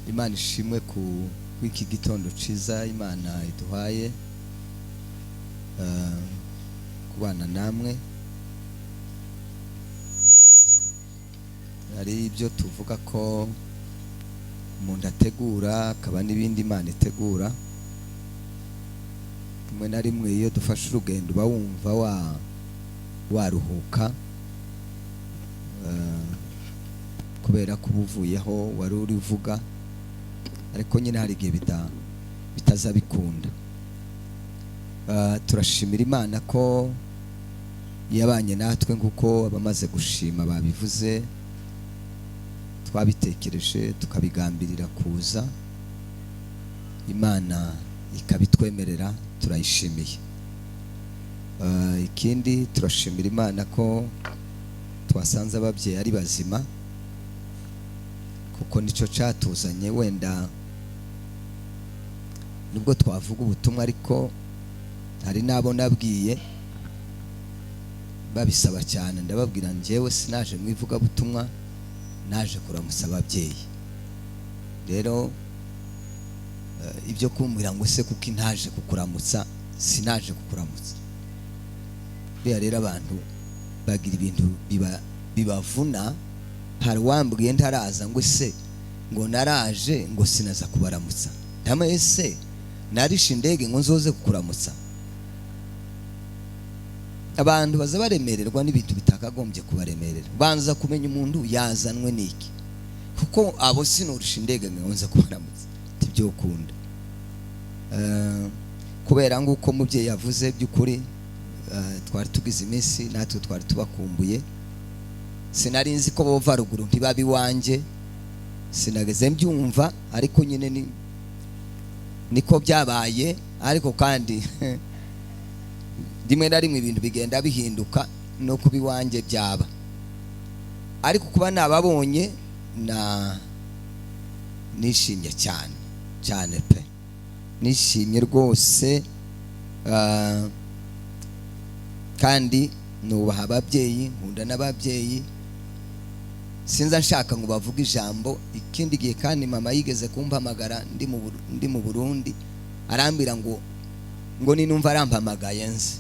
Imana ishimwe ku w'iki gitondo ciza Imana iduhaye kubana namwe. Hari ibyo tuvuga ko umuntu ategura akaba n'ibindi Imana itegura. Rimwe na rimwe iyo dufashe urugendo uba wumva waruhuka kubera ko uba uvuyeho wari uri uvuga, ariko nyine hari igihe bitazabikunda. Turashimira Imana ko yabanye natwe nk'uko abamaze gushima babivuze. Twabitekereje tukabigambirira kuza, Imana ikabitwemerera, turayishimiye. Ikindi turashimira Imana ko twasanze ababyeyi ari bazima, kuko nicyo cyatuzanye. Wenda nubwo twavuga ubutumwa, ariko hari n'abo nabwiye babisaba cyane, ndababwira njyewe sinaje mu ivugabutumwa, naje kuramutsa ababyeyi. Rero ibyo kumbwira ngo se kuko ntaje kukuramutsa, sinaje kukuramutsa. Buriya rero abantu bagira ibintu bibavuna. Hari uwambwiye ntaraza ngo se ngo naraje ngo sinaza kubaramutsa, ndamaye se narishe indege ngo nzoze kukuramutsa. Abantu baza baremererwa n'ibintu bitakagombye kubaremerera. Banza kumenya umuntu yazanwe n'iki, kuko abo sinurusha indege ngo nze kubaramutsa tibyokunda. Kubera nguko mubyeyi yavuze by'ukuri, twari tugize iminsi natwe twari tubakumbuye. Sinari nzi ko bova ruguru ntibabe iwanjye, sinageze mbyumva, ariko nyine niko byabaye. Ariko kandi rimwe na rimwe ibintu bigenda bihinduka, no kuba iwanjye byaba, ariko kuba nababonye na nishimye cyane cyane pe, nishimye rwose. Kandi nubaha ababyeyi, nkunda n'ababyeyi, sinza nshaka ngo bavuge ijambo. Ikindi gihe kandi mama yigeze kumpamagara ndi mu Burundi, arambwira ngo ninumva arampamagaye nze.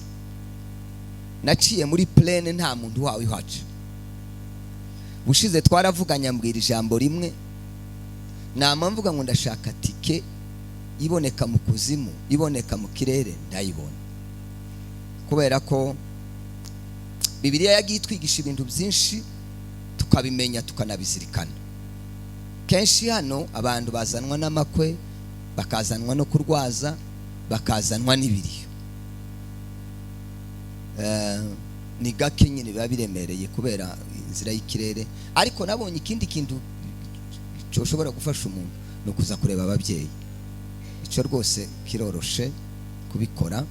Naciye muri plane nta muntu wawe ihaca. Bushize twaravuganye ambwira ijambo rimwe, nama mvuga ngo ndashaka tike iboneka mu kuzimu, iboneka mu kirere, ndayibona. Kubera ko Bibiliya yagiye itwigisha ibintu byinshi tukabimenya tukanabizirikana. Kenshi hano abantu bazanwa n'amakwe, bakazanwa no kurwaza, bakazanwa n'ibiriyo. Ni gake nyine biba biremereye kubera inzira y'ikirere. Ariko nabonye ikindi kintu cyoshobora gufasha umuntu ni ukuza kureba ababyeyi. Icyo rwose kiroroshe kubikora.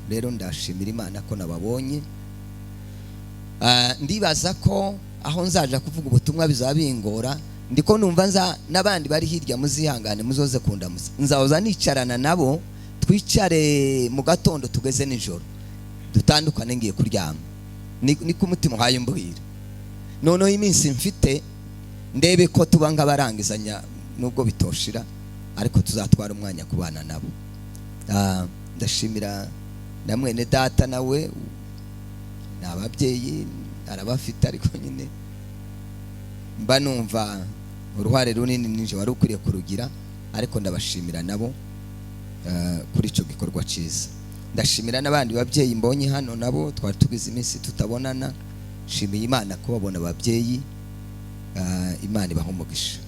Rero ndashimira Imana ko nababonye. Ndibaza ko aho nzaja kuvuga ubutumwa bizaba bingora, ndiko numva nza n'abandi bari hirya muzihangane muzoze kundamutsa. Nzahoza nicarana nabo, twicare mu gatondo tugeze nijoro, dutandukane ngiye kuryama. Niko umutima uhaye umbwira. Noneho iminsi mfite ndebe ko tuba nk'abarangizanya, nubwo bitoshira, ariko tuzatwara umwanya kubana nabo. Ndashimira na mwene data, nawe ni ababyeyi arabafite, ariko nyine mba numva uruhare runini ninje wari ukwiriye kurugira, ariko ndabashimira nabo kuri icyo gikorwa cyiza. Ndashimira n'abandi babyeyi mbonye hano, nabo twari tugize iminsi tutabonana. Nshimiye Imana kubabona ababyeyi, Imana ibaha umugisha.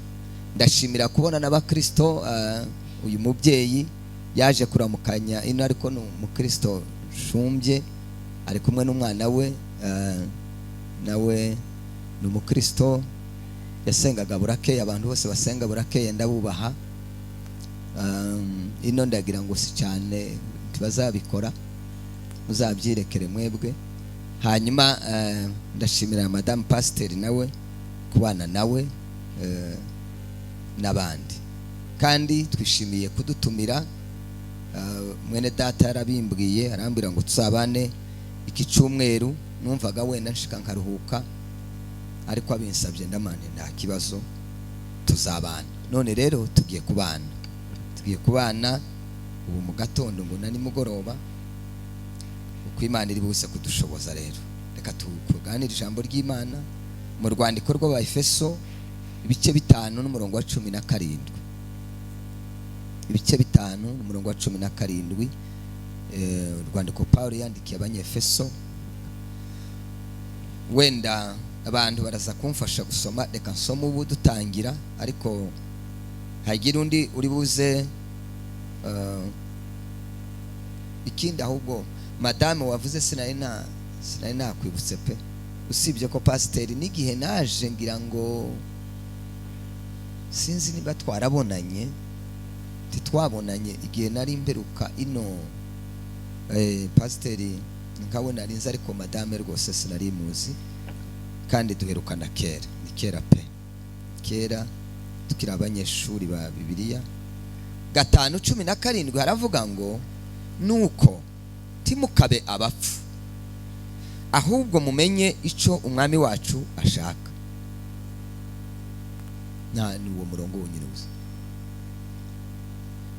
Ndashimira kubona n'abakristo. Uyu mubyeyi yaje kuramukanya ino, ariko ni umukristo shumbye, ari kumwe n'umwana we, nawe ni umukristo, yasengaga burakeye. Abantu bose basenga burakeye ndabubaha. Ino ndagira ngo si cyane ntibazabikora, muzabyirekere mwebwe. Hanyuma ndashimira Madame Pasiteri nawe kubana nawe n'abandi. Kandi twishimiye kudutumira. Mwene data yarabimbwiye, arambwira ngo tuzabane iki cyumweru. Numvaga wenda nshika nkaruhuka, ariko abinsabye ndamane nta kibazo, tuzabana. tuzabana. None rero tugiye kubana, tugiye kubana ubu mu gatondo ngo na nimugoroba, uko Imana iri buze kudushoboza. Rero reka tukuganire ijambo ry'Imana mu rwandiko rw'Abaefeso ibice 5 n'umurongo wa 17. Ibice 5 n'umurongo wa 17, urwandiko Paulo yandikiye Abanyefeso. Wenda abantu baraza kumfasha gusoma, reka nsome ubu dutangira, ariko hagira undi uri buze. Ikindi ahubwo madame wavuze sinari nakwibutse pe, usibye ko pasiteri n'igihe naje ngira ngo sinzi niba twarabonanye, titwabonanye igihe nari mperuka ino. Pasiteri nkabona ari nzi, ariko madame rwose sinari muzi, kandi duherukana kera, ni kera pe, kera tukiri abanyeshuri ba Bibiliya. 5:17 haravuga ngo nuko timukabe abapfu, ahubwo mumenye ico umwami wacu ashaka. Na ni uwo murongo wonyine gusa.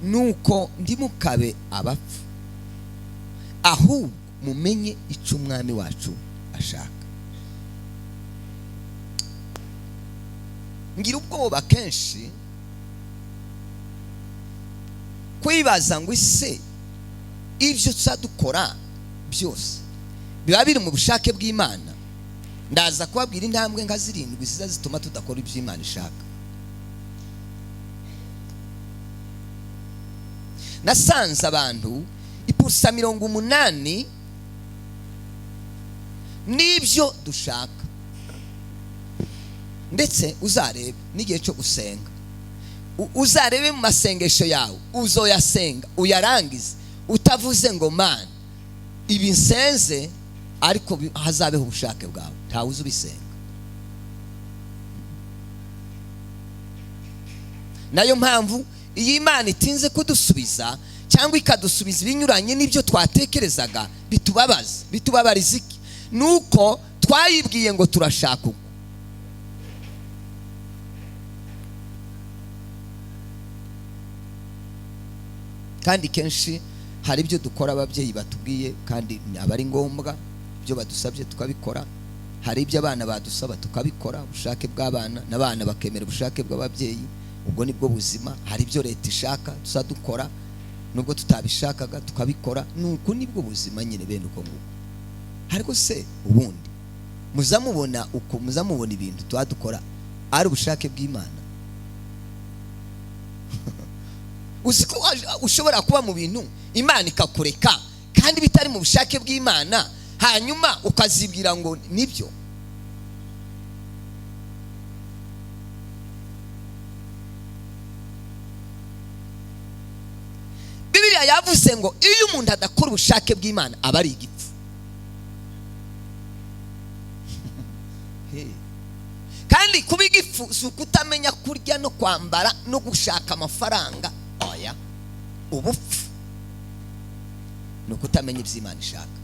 Nuko ndimukabe abapfu, ahubwo mumenye ico umwami wacu ashaka. Ngira ubwoba kenshi kwibaza ngo ese ibyo tuzadukora byose biba biri mu bushake bw'Imana. Ndaza kubabwira intambwe nka 7 ziza zituma tudakora ibyo Imana ishaka. Nasanze abantu ipusa 80 n'ibyo dushaka, ndetse uzarebe n'igihe cyo gusenga, uzarebe mu masengesho yawe, uzoyasenga uyarangize utavuze ngo Mana ibi nsenze ariko hazabeho ubushake bwawe, ntawe uzubisenga. Nayo mpamvu iyi Imana itinze kudusubiza cyangwa ikadusubiza ibinyuranye n'ibyo twatekerezaga, bitubabaza. Bitubabariza iki? Nuko twayibwiye ngo turashaka uko. Kandi kenshi hari ibyo dukora ababyeyi batubwiye kandi aba ari ngombwa, ibyo badusabye tukabikora. Hari ibyo abana badusaba tukabikora, ubushake bw'abana, n'abana bakemera ubushake bw'ababyeyi, ubwo nibwo buzima. Hari ibyo leta ishaka tuzadukora nubwo tutabishakaga tukabikora, nuko nibwo buzima nyine bene uko nguko. Ariko se ubundi muzamubona uko muzamubona ibintu twadukora ari ubushake bw'Imana? Uziko ushobora kuba mu bintu Imana ikakureka kandi bitari mu bushake bw'Imana, hanyuma ukazibwira ngo nibyo. Bibiliya yavuze ngo iyo umuntu adakora ubushake bw'Imana aba ari igipfu. Kandi kuba igipfu si ukutamenya kurya no kwambara no gushaka amafaranga, oya. Ubupfu ni ukutamenya ibyo Imana ishaka.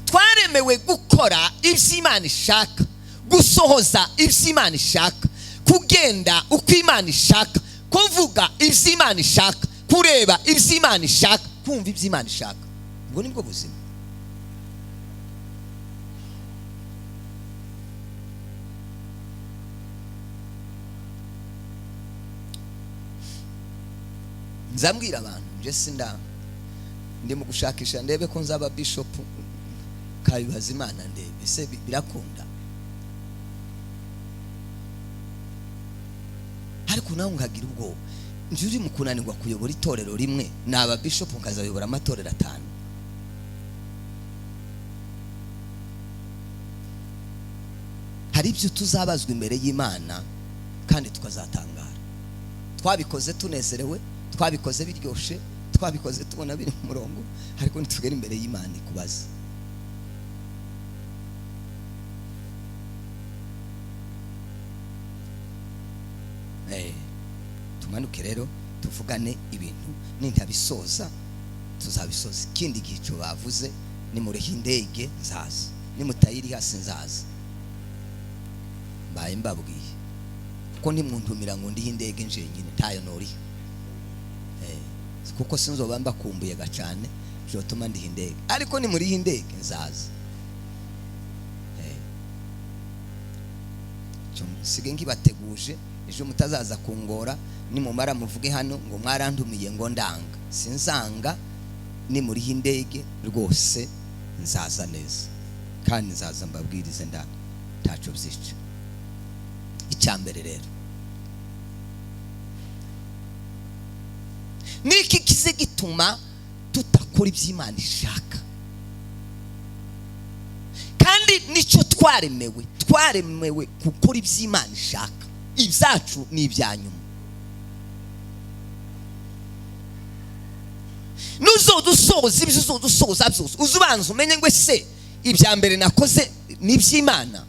Twaremewe gukora ibyo Imana ishaka, gusohoza ibyo Imana ishaka, kugenda uko Imana ishaka, kuvuga ibyo Imana ishaka, kureba ibyo Imana ishaka, kumva ibyo Imana ishaka. Ubwo nibwo buzima. Nzambwira abantu nje sinda ndi mu gushakisha ndebe ko nzaba bishop, kabibaza Imana ndebe ese birakunda. Ariko nawe nkagira ubwoba, nje uri mu kunanirwa kuyobora itorero rimwe, naba bishop nkazayobora amatorero 5. Hari ibyo tuzabazwa imbere y'Imana kandi tukazatangara. Twabikoze tunezerewe, twabikoze biryoshe, twabikoze tubona biri mu murongo, ariko nitugera imbere y'Imana ikubaza. Tumanuke rero tuvugane ibintu nintabisoza Tuzabisoza ikindi gihe. Icyo bavuze, nimurehe indege nzaza, nimutayiri hasi nzaza. Mbaye mbabwiye kuko ntimwuntumira ngo ndihe indege njenyine, ntayo noriha, kuko sinzoba mbakumbuye gacane byotuma ndiha indege. Ariko nimuriha indege nzaza. Sige nkibateguje, ejo mutazaza kungora. Nimumara muvuge hano ngo mwarandumiye ngo ndanga. Sinzanga, nimuriha indege rwose nzaza neza, kandi nzaza mbabwirize ndanga ntaco byica. Icya mbere rero, niki kize gituma tutakora iby'Imana ishaka? Kandi nicyo twaremewe, twaremewe gukora iby'Imana ishaka. Ibyacu ni ibya nyuma. Nuzodusoza ibyo uzodusoza byose, uzubanza umenye ngo ese ibya mbere nakoze ni iby'Imana.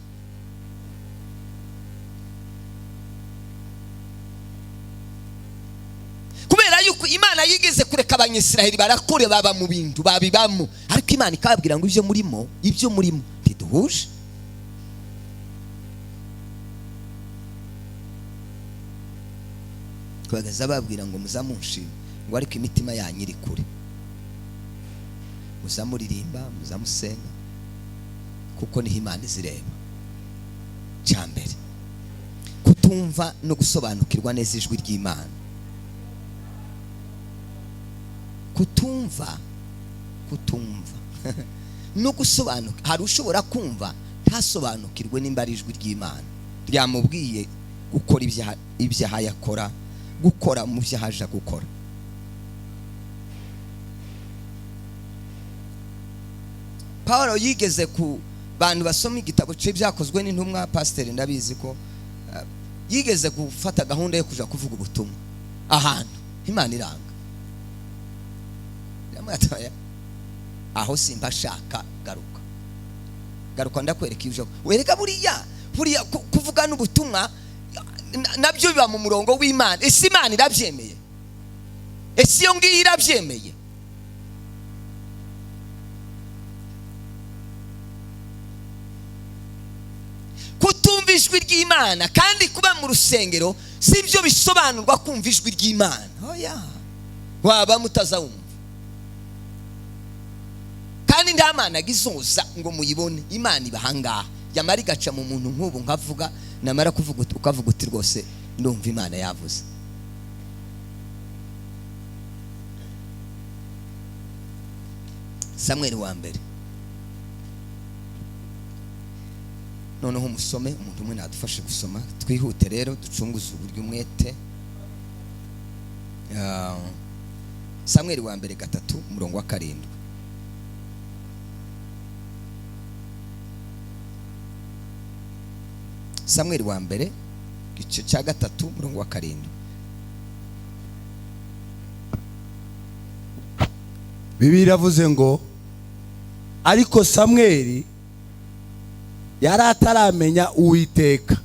Kubera yuko Imana yigeze kureka Abanyisiraheli barakore, baba mu bintu babibamo, ariko Imana ikababwira ngo ibyo murimo, ibyo murimo ntiduhuje. Kubagaza babwira ngo muzamunshima, ngo ariko imitima yanyu iri kure, muzamuririmba, muzamusenga, kuko niho Imana izireba. Cya mbere, kutumva no gusobanukirwa neza ijwi ry'Imana. Kutumva no gusobanuka. Hari ushobora kumva ntasobanukirwe nimba ari ijwi ry'Imana ryamubwiye gukora ibyaha yakora, gukora mu byaha aja gukora. Paulo yigeze ku bantu basoma igitabo cye byakozwe n'intumwa, pasiteri ndabizi ko yigeze gufata gahunda yo kuja kuvuga ubutumwa ahantu Imana iranga. Yamwataya aho simba shaka, garuka garuka ndakwereka ibyo wereka. Buriya buriya kuvuga n'ubutumwa nabyo biba mu murongo w'Imana. Ese Imana irabyemeye? Ese iyo ngiyo irabyemeye? Kutumva ijwi ry'Imana kandi kuba mu rusengero si byo bisobanurwa kumva ijwi ry'Imana. Oya, waba mutazawumva. Kandi nta Mana izoza ngo muyibone. Imana ibahangaha, yamara igaca mu muntu nk'ubu nkavuga, namara kuvuga ukavuga uti rwose ndumva Imana yavuze. Samweli wa mbere, noneho umusome, umuntu umwe nadufashe gusoma, twihute rero ducunguze uburyo umwete. Samweli wa mbere 3 umurongo wa 7. Samweli wa mbere igice cya 3 umurongo wa 7. Bibiliya iravuze ngo ariko Samweli yari ataramenya Uwiteka,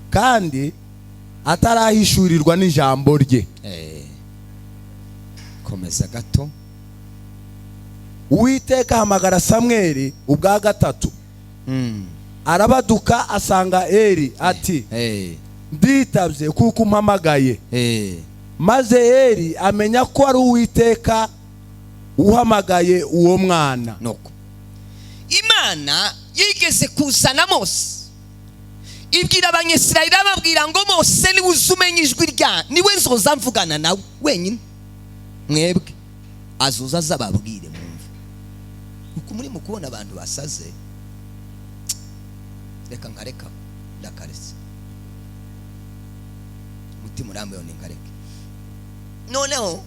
kandi atarahishurirwa n'ijambo rye. Komeza gato. Uwiteka ahamagara Samweli ubwa gatatu. Arabaduka asanga Eli ati nditabye kuko umpamagaye. Maze Eli amenya ko ari Uwiteka uhamagaye uwo mwana. Nuko Imana yigeze kuzana Mose, ibwira Abanyisirayeli, ababwira ngo Mose niwe uzumenya ijwi rya, niwe nzoza mvugana nawe wenyine, mwebwe azoza azababwire mwumve. Uko muri mu kubona abantu basaze, reka nkareka ndakaretse, umutima urambuye ni nkareke. Noneho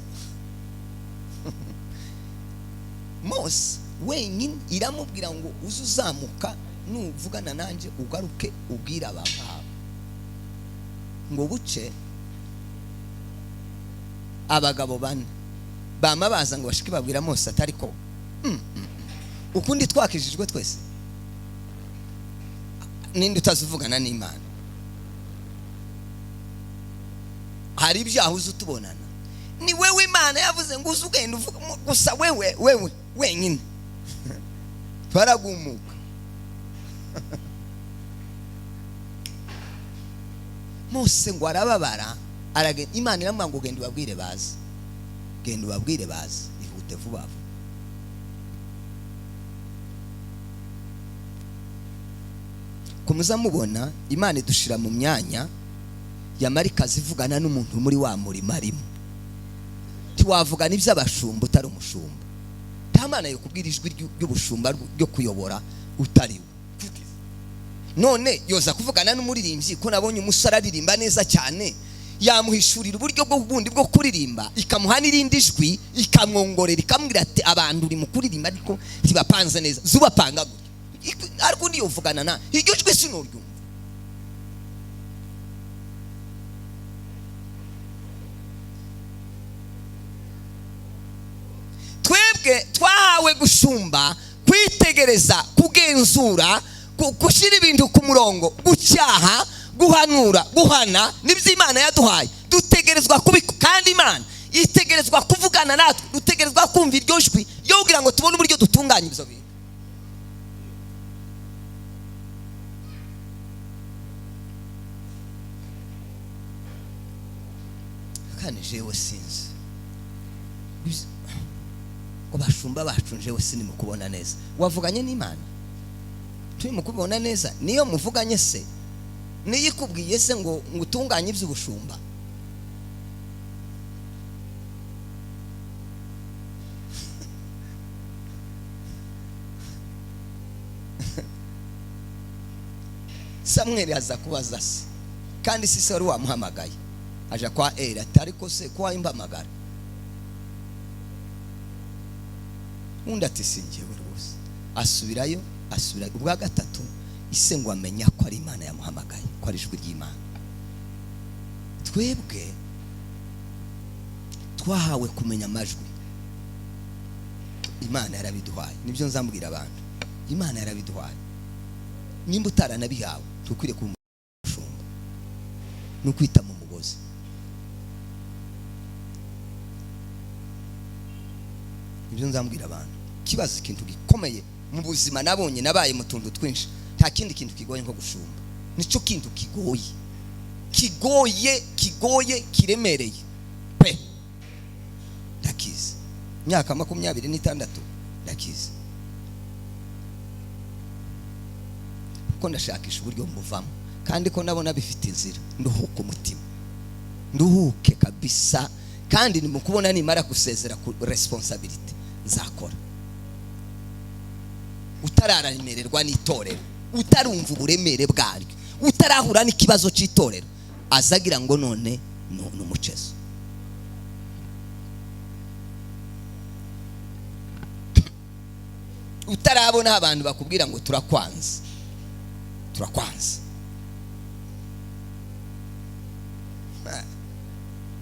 Mose wenyine iramubwira ngo uze uzamuka nuvugana nanjye ugaruke ubwira abantu ngo buce abagabo bane bama baza ngo bashike babwira Mose atari ko ukundi twakijijwe twese, ninde utazuvugana n'Imana? Hari ibyaha uzi utubonana. Ni wewe Imana yavuze ngo uze ugenda uvuga gusa, wewe wewe wenyine. Twaragumuka. Mose ngo arababara, aragenda. Imana iramubwira ngo genda ubabwire baze, genda ubabwire baze, ihute vuba vuba. Kumuza mubona Imana idushira mu myanya yamara ikazivugana n'umuntu muri wa murimo arimo. Ntiwavugana iby'abashumba utari umushumba. Nta Mana yo kubwira ijwi ry'ubushumba ryo kuyobora utari we. None yoza kuvugana n'umuririmbyi ko nabonye umusore aririmba neza cyane, yamuhishurira uburyo bwo bundi bwo kuririmba, ikamuha n'irindi jwi, ikamwongorera, ikamubwira ati abantu uri mu kuririmba ariko ntibapanze neza, zubapanga gutya. Ariko undi yovugana na iryo jwi sinoryumva. Twebwe twahawe gushumba, kwitegereza, kugenzura, gushyira ibintu ku murongo, gucyaha, guhanura, guhana, nibyo Imana yaduhaye. Dutegerezwa kubiko, kandi Imana itegerezwa kuvugana natwe, dutegerezwa kumva iryo jwi yo kugira ngo tubone uburyo dutunganya ibyo bintu. Kandi jewe sinzi ngo bashumba bacu, jewe sinimo kubona neza. Wavuganye n'Imana? Turi mu kubona neza. Niyo muvuganye se, niyo ikubwiye se ngo ngutunganye iby'ubushumba? Samweli aza kubaza se, kandi si se wari wamuhamagaye. Aja kwa Eli ati ariko se ko wayimpamagara? Undi ati sinjyewe rwose. Asubirayo, asubira ubwa gatatu, ise ngo amenya ko ari Imana yamuhamagaye, ko ari ijwi ry'Imana. Twebwe twahawe kumenya amajwi. Imana yarabiduhaye. Nibyo nzambwira abantu. Imana yarabiduhaye. Nimba utaranabihawe, tukwiriye kuba umushumba. No kwita mu mugozi. Nibyo nzambwira abantu. Kibazo ikintu gikomeye mu buzima nabonye, nabaye mu tuntu twinshi, nta kindi kintu kigoye nko gushumba. Nico kintu kigoye, kigoye, kigoye, kiremereye pe. Ndakizi imyaka 26 ndakizi, kuko ndashakisha uburyo muvamo, kandi ko nabona bifite inzira. Nduhuke umutima, nduhuke kabisa. Kandi ni mukubona nimara gusezera ku responsibility nzakora. Utararamererwa n'itorero, utarumva uburemere bwaryo, utarahura n'ikibazo cy'itorero, azagira ngo none ni umucezo. Utarabona abantu bakubwira ngo turakwanze, turakwanze.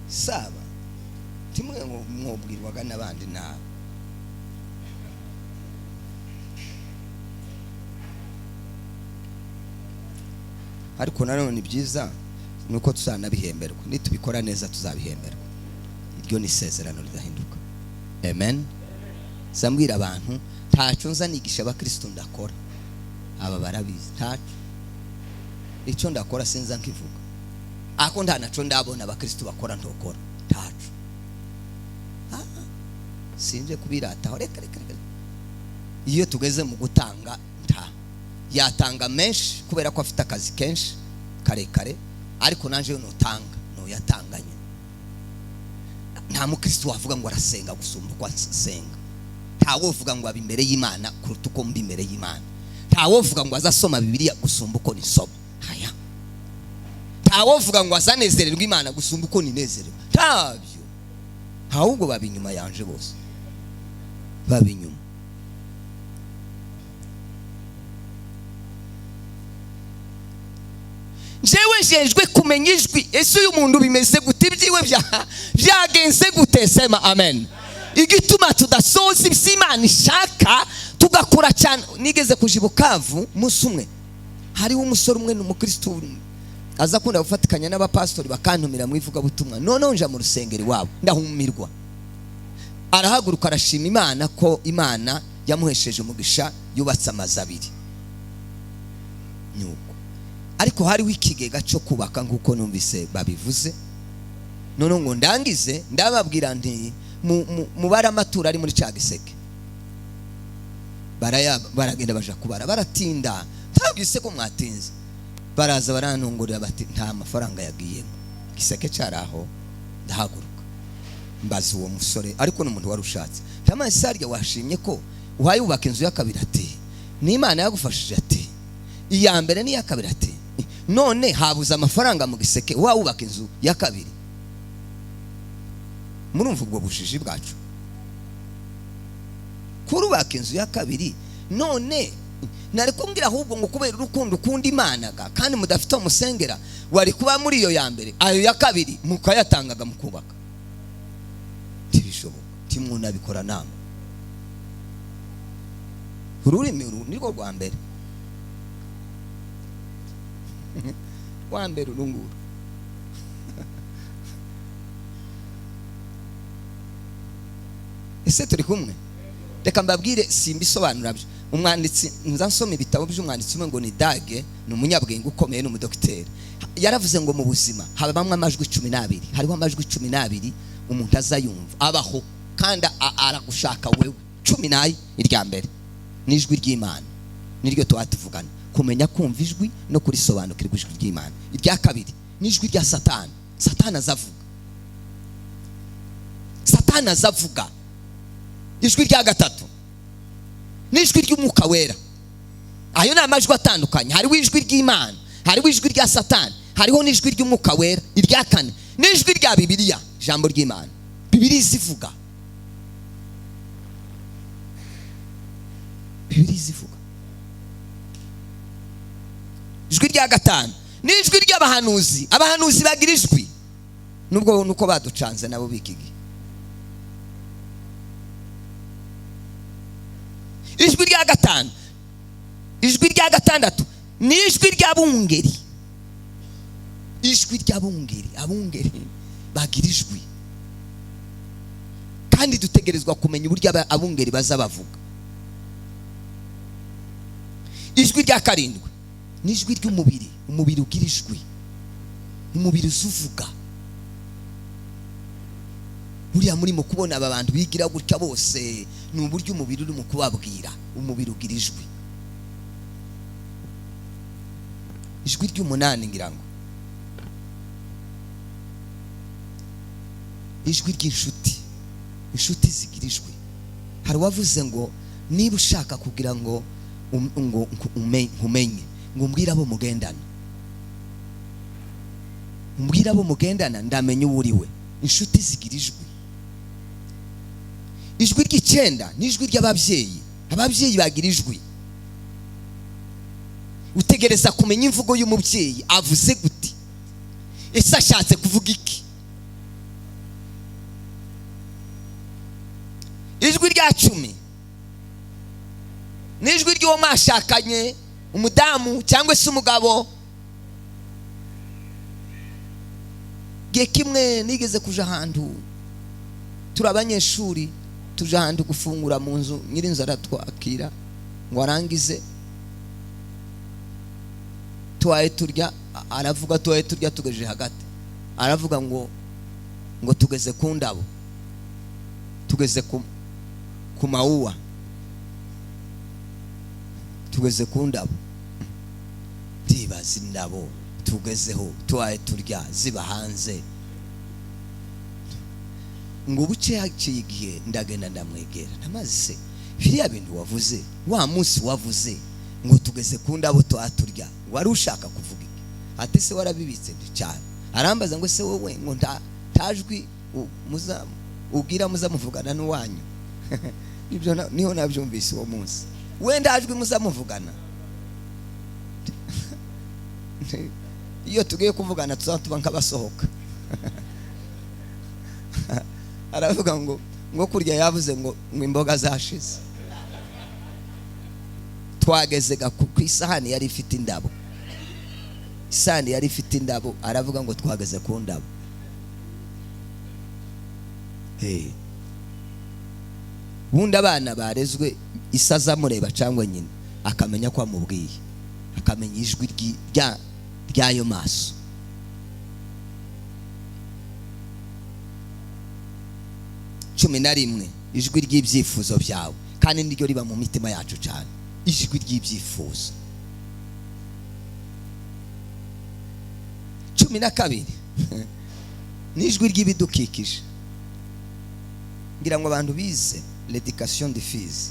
Saba timwe ngo mwobwirwaga n'abandi nabi. Ariko nanone ni byiza nuko tuzanabihemberwa, nitubikora neza tuzabihemberwa. Iryo ni isezerano ridahinduka. Amen. Zambwira abantu ntaco nza nigisha abakristo ndakora, aba barabizi ntaco icyo ndakora sinza nkivuga, ako nta naco ndabona abakristo bakora ntokora ntaco. Sinje kubirataho, reka reka reka. Iyo tugeze mu gutanga, nta yatanga menshi kubera ko afite akazi kenshi karekare, ariko nanje yo notanga noyatanganye. Nta mukristo wavuga ngo arasenga gusumba uko asenga. Nta wovuga ngo aba imbere y'Imana kuruta uko mba imbere y'Imana. Nta wovuga ngo azasoma Bibiliya gusumba uko nisoma. Haya. Nta wovuga ngo azanezererwa Imana gusumba uko ninezererwa. Ntabyo. Ahubwo baba inyuma yanje bose. Baba inyuma. Jewe njejwe kumenya ijwi. Ese uyu muntu bimeze gute? Ibyiwe byagenze gute? Sema amen. Igituma tudasoza ibyo Imana ishaka tugakora cyane. Nigeze kuja i Bukavu umunsi umwe, hariho umusore umwe ni umukristo Aza akunda gufatikanya n'abapasitori bakantumira mu ivugabutumwa. Noneho nja mu rusengero iwabo ndahumirwa. Arahaguruka arashima Imana ko Imana yamuhesheje umugisha, yubatse amazu abiri. Nuko ariko hariho ikigega cyo kubaka nk'uko numvise babivuze. Noneho ngo ndangize ndababwira nti mubare amaturo ari muri cya giseke. Baragenda baja kubara, baratinda. Ntabwise ko mwatinze. Baraza baranongorera bati nta mafaranga yagiyemo. Giseke cyaraho. Ndahaguruka mbaza uwo musore, ariko n'umuntu wari ushatse. Ndamaze sarya washimye ko uhaye ubaka inzu ya kabiri, ati n'Imana yagufashije, ati iya mbere n'iya kabiri, ati none habuze amafaranga mu giseke wawubaka inzu ya kabiri. Murumva ubwo bujiji bwacu, kurubaka inzu ya kabiri. None nari kumbwira ahubwo ngo kubera urukundo ukunda Imana kandi mudafite umusengera, wari kuba muri iyo ya mbere, ayo ya kabiri mukayatangaga mukubaka. Ntibishoboka, timwunabikora nama. Ururimi uru nirwo rwa mbere, rwa mbere urunguru. Ese turi kumwe? Reka mbabwire, simbisobanura byo. Umwanditsi, nza nsoma ibitabo by'umwanditsi umwe ngo ni Dage, ni umunyabwenge ukomeye, ni umudokiteri. Yaravuze ngo mu buzima habamwe amajwi 12. Hariho amajwi 12 umuntu azayumva abaho kandi aragushaka wewe. 14 irya mbere ni ijwi ry'Imana, niryo tuba tuvugana, kumenya kumva ijwi no kurisobanukirwa ijwi ry'Imana. Irya kabiri ni ijwi rya Satani. Satani azavuga, Satani azavuga. Ijwi rya gatatu ni ijwi ry'Umwuka Wera. Ayo ni amajwi atandukanye. Hariho ijwi ry'Imana, hariho ijwi rya Satani, hariho n'ijwi ry'Umwuka Wera. Irya kane ni ijwi rya Bibiliya, ijambo ry'Imana. Bibiliya izivuga, Bibiliya izivuga. Ijwi rya gatanu ni ijwi ry'abahanuzi. Abahanuzi bagira ijwi, nubwo nuko baducanze nabo bikigi. Ijwi rya gatanu, ijwi rya gatandatu ni ijwi ry'abungeri. Ijwi ry'abungeri, abungeri bagira ijwi, kandi dutegerezwa kumenya uburyo abungeri baza bavuga. Ijwi rya karindwi ni ijwi ry'umubiri. Umubiri ugira ijwi, umubiri uzuvuga. Buriya murimo kubona aba bantu bigira gutya bose, ni uburyo umubiri uri mu kubabwira. Umubiri ugira ijwi. Ijwi ry'umunani ngira ngo ijwi ry'inshuti. Inshuti zigira ijwi. Hari uwavuze ngo niba ushaka kugira ngo nkumenye, ngo umbwire abo mugendana, umbwire abo mugendana ndamenye uwo uri we. Inshuti zigira ijwi. Ijwi ry'icyenda ni ijwi ry'ababyeyi. Ababyeyi bagira ijwi. Utegereza kumenya imvugo y'umubyeyi, avuze gute, ese ashatse kuvuga iki. Ijwi rya 10 ni ijwi ry'uwo mwashakanye, umudamu cyangwa se umugabo. Gihe kimwe nigeze kuja ahantu, turi abanyeshuri, tuja ahantu gufungura mu nzu, nyirinzu aratwakira ngo arangize tuwaye turya. Aravuga tuwaye turya tugejeje hagati, aravuga ngo tugeze ku ndabo, tugeze ku mawuwa, tugeze ku ndabo. Ndibaza indabo tugezeho tuwaye turya ziba hanze. Ngo buce haciye igihe ndagenda ndamwegera, ndamaze se biriya bintu wavuze wa munsi wavuze ngo tugeze ku ndabo twaturya, wari ushaka kuvuga iki? Ati se warabibitse? Ndi cyane. Arambaza ngo se wowe ngo ntajwi muza ubwira muza muvugana n'uwanyu. Ibyo niho nabyumvise uwo munsi, wenda ajwi muza muvugana. Iyo tugiye kuvugana tuzatuba nk'abasohoka. Aravuga ngo kurya yavuze ngo imboga zashize. Twageze ku isahani yari ifite indabo. Isahani yari ifite indabo, aravuga ngo twageze ku ndabo. Hey. Ubundi abana barezwe, ise azamureba cyangwa nyina akamenya ko amubwiye, akamenya ijwi ry'ayo maso. 11, ijwi ry'ibyifuzo byawe, kandi niryo riba mu mitima yacu cyane, ijwi ry'ibyifuzo. 12 ni ijwi ry'ibidukikije. Ngira ngo abantu bize l'éducation diffuse,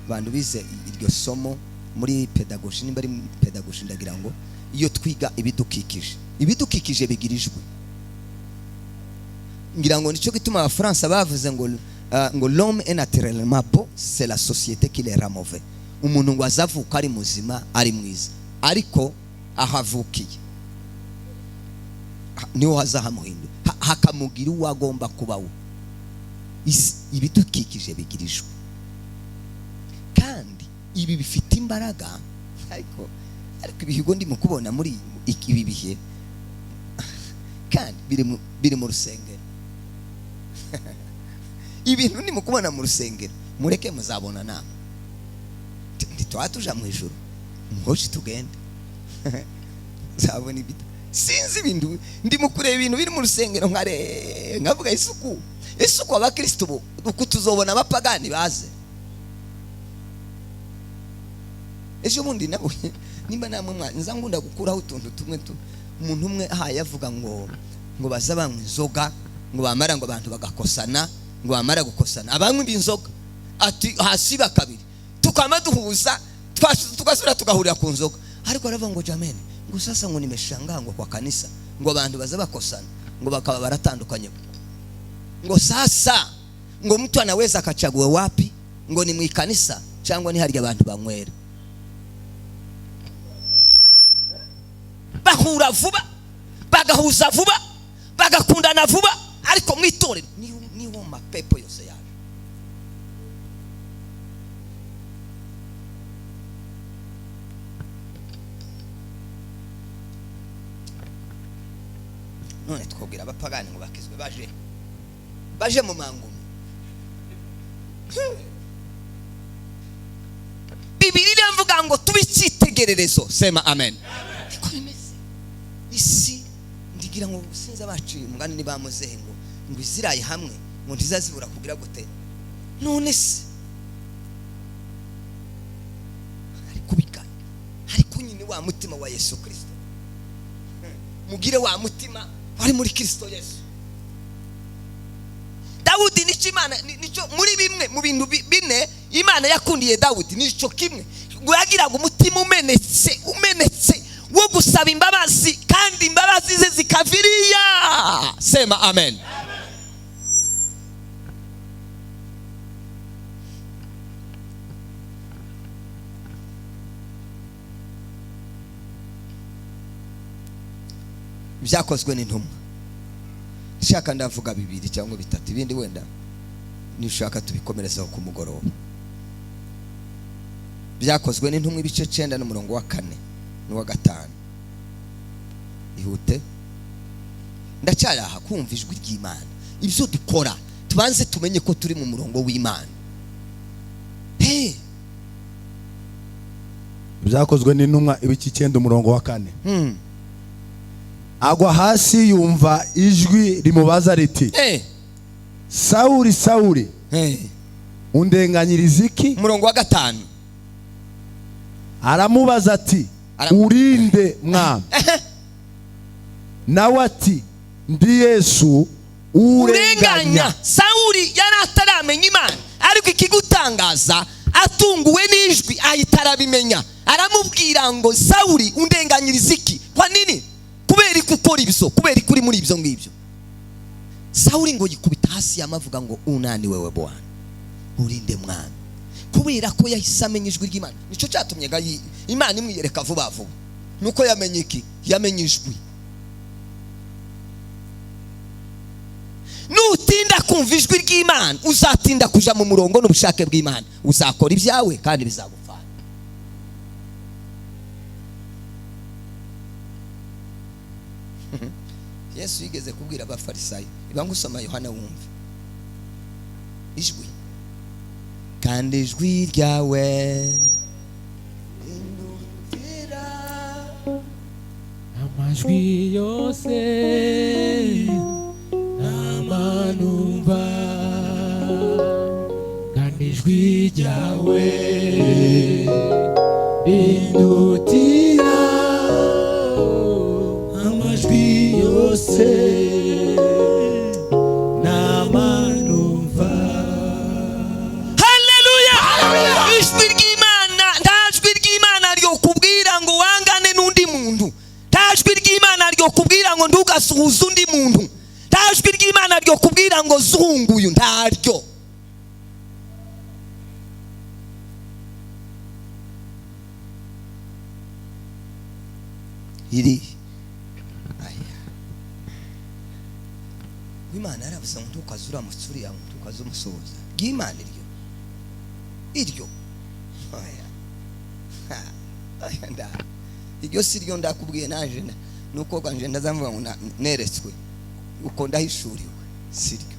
abantu bize iryo somo muri pedagogy, nimba ari pedagogy, ndagira ngo iyo twiga ibidukikije, ibidukikije bigira ijwi. Ngira ngo nicyo gituma Abafaransa bavuze ngo "L'homme est naturellement beau, c'est la société qui le rend mauvais." Umuntu ngo azavuka ari muzima, ari mwiza, ariko ahavukiye niho hazahamuhindura, hakamugira uwo agomba kubaho. Ibidukikije bigira ijwi, kandi ibi bifite imbaraga. Ariko ibihigo ndimo kubona muri ibi bihe kandi biri mu rusengero, ibintu ndimo kubona mu rusengero, mureke muzabona nama. Ntitwaba tuja mu ijuru, muhoshi tugende nzabona ibita. Sinzi, ibintu ndimo kureba, ibintu biri mu rusengero, nkare nkavuga isuku, isuku. Abakristo ubu uku tuzobona abapagani baze. Ejo bundi nawe nimba namwe nza ngunda gukuraho utuntu tumwe tu. Umuntu umwe ahaye avuga ngo baza banywa inzoga, ngo bamara ngo abantu bagakosana, ngo bamara gukosana abanywa inzoga, ati hasi bakabiri tukama duhuza, tugasubira tugahurira ku nzoga. Ariko aravuga ngo jameni, ngo sasa ngo nimeshangaa, ngo kwa kanisa ngo abantu baza bakosana, ngo bakaba baratandukanye, ngo sasa ngo mtu anaweza akachagua wapi, ngo ni mu kanisa cyangwa ni harya abantu banywera. Bahura vuba, bagahuza vuba, bagakundana vuba, ariko mu itorero niho mapepo yose yaje. None twabwira abapagani ngo bakizwe, baje mu mangume. Bibiliya iravuga ngo tube icyitegererezo. Sema amen. Niko bimeze. Isi ndigira ngo sinzi abaciye umugani ni bamuzehe ngo iziraye hamwe ngo ntizazibura kugira gute. None se ariko bigana, ariko nyine wa mutima wa Yesu Kristo, mugire wa mutima wari muri Kristo Yesu. Dawudi nicyo Imana, nicyo muri bimwe mu bintu bine Imana yakundiye Dawudi, nicyo kimwe ngo yagiraga umutima umenetse, umenetse wo gusaba imbabazi, kandi imbabazi ze zikaviriya. Sema amen. Byakozwe n'intumwa. Shaka ndavuga bibiri cyangwa bitatu, ibindi wenda nishaka tubikomerezaho ku mugoroba. Byakozwe n'intumwa ibice 9 n'umurongo wa 4 n'uwa 5. Ihute, ndacyari aha kumva ijwi ry'Imana. Ibyo dukora tubanze tumenye ko turi mu murongo w'Imana. Hey. Byakozwe n'intumwa ibice 9 umurongo wa 4. Agwa hasi yumva ijwi rimubaza riti, hey. Sauli, Sauli, hey. undenganyiriza iki? Umurongo wa 5. Aramubaza ati, urinde mwami? Nawe ati, ndi Yesu urenganya. Sauli yari ataramenya Imana, ariko ikigutangaza atunguwe n'ijwi ahita arabimenya. Aramubwira ngo Sauli undenganyiriza iki? Kwa nini? Kubera gukora ibyo, kubera kuri muri ibyo ngibyo. Sauli ngo yikubita hasi yamavuga ngo unani wewe Bwana, urinde mwami. Kubera ko yahise amenya ijwi ry'Imana. Nicyo cyatumye Imana imwiyereka vuba vuba. Nuko yamenye iki? Yamenye ijwi. Nutinda kumva ijwi ry'Imana, uzatinda kuja mu murongo n'ubushake bw'Imana. Uzakora ibyawe kandi bizagufana. Yesu yigeze kubwira Abafarisayo, iba ngusoma Yohana wumve ijwi, kandi ijwi ryawe rindutira Amajwi yose ntamanumva, kandi ijwi ryawe rindutira amajwi yose ntamanumva. Haleluya! Ijwi ry'Imana, nta jwi ry'Imana ryo kubwira ngo wangane n'undi muntu, nta jwi ry'Imana ryo kubwira ngo ntugasuhuze undi muntu, nta jwi ry'Imana ryo kubwira ngo zunguyu, ntaryo. Iri aya Imana yaravuze ngo ntukaze uramutse uriya ngo ntukaze umusuhuza, ry'Imana iryo iryo, oya. Ha, oya, nda iryo si ryo ndakubwiye naje nuko ganje ndazamvuga ngo neretswe uko ndahishuriwe, si ryo.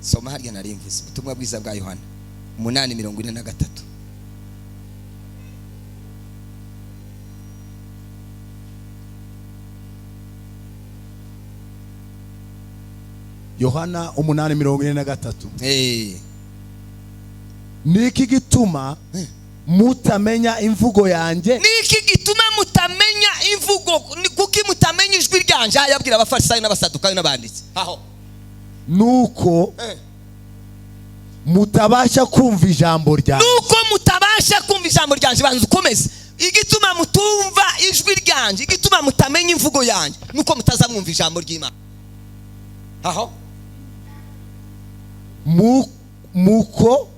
Soma harya narimvuze ubutumwa bwiza bwa Yohana 8:43. Yohana 8:43. Niki gituma mutamenya imvugo yanjye? Niki gituma mutamenya imvugo? Kuki mutamenya ijwi ryanje? Yabwira Abafarisayo n'Abasadukayo n'abanditsi aho. Nuko mutabasha kumva ijambo ryanjye. Nuko mutabasha kumva ijambo ryanje. Banza ukomeze. Igituma mutumva ijwi ryanje, igituma mutamenya imvugo yanjye, nuko mutazamwumva ijambo ry'Imana. Aho muko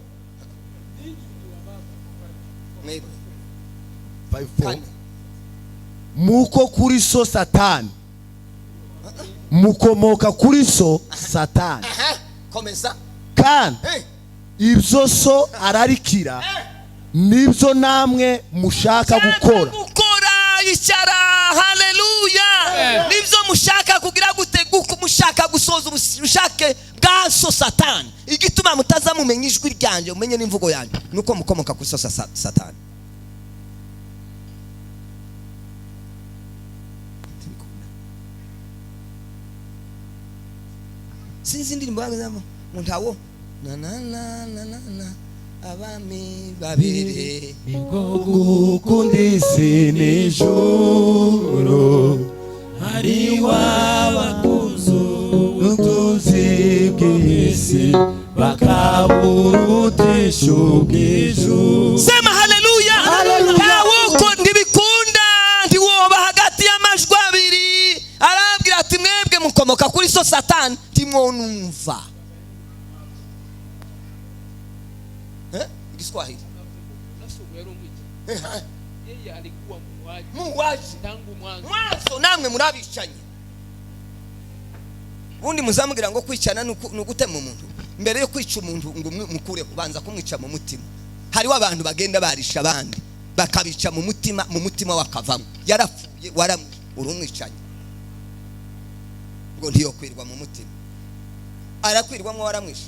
muko kuri so Satani, mukomoka kuri so Satani. Komeza. Kandi ibyo so ararikira nibyo namwe mushaka gukora. Gukora icyara. Haleluya! Nibyo mushaka kugira gute? Mushaka gusoza ubushake bwa so Satani. Igituma mutazamumenya ijwi ryanjye, umenye n'imvugo yanjye, nuko mukomoka kuri so Satani. Sinzi indirimbo bagezamo ngo ntawo na na na na na na abami babiri Niko Gukunda isi n'ijuru, hari wabakunze ubutunzi bw'isi bakaburutisha ubw'ijuru. Sema haleluya. Ntawuko ntibikunda, ntiwoba hagati y'amajwi abiri. Arabwira ati mwebwe mukomoka kuri so Satani, ntimwonumva. Igiswahili. Yeye alikuwa muuaji Muuaji tangu mwanzo. Mwanzo namwe murabicanye. Ubundi muzamubwira ngo kwicana ni ugutema umuntu. Mbere yo kwica umuntu ngo mukure kubanza kumwica mu mutima. Hariho abantu bagenda barisha abandi bakabica mu mutima, mu mutima wakavamo. Yarapfuye, waramwe, uri umwicanyi. Ngo ntiyokwirwa mu mutima. Arakwirwamo waramwishe.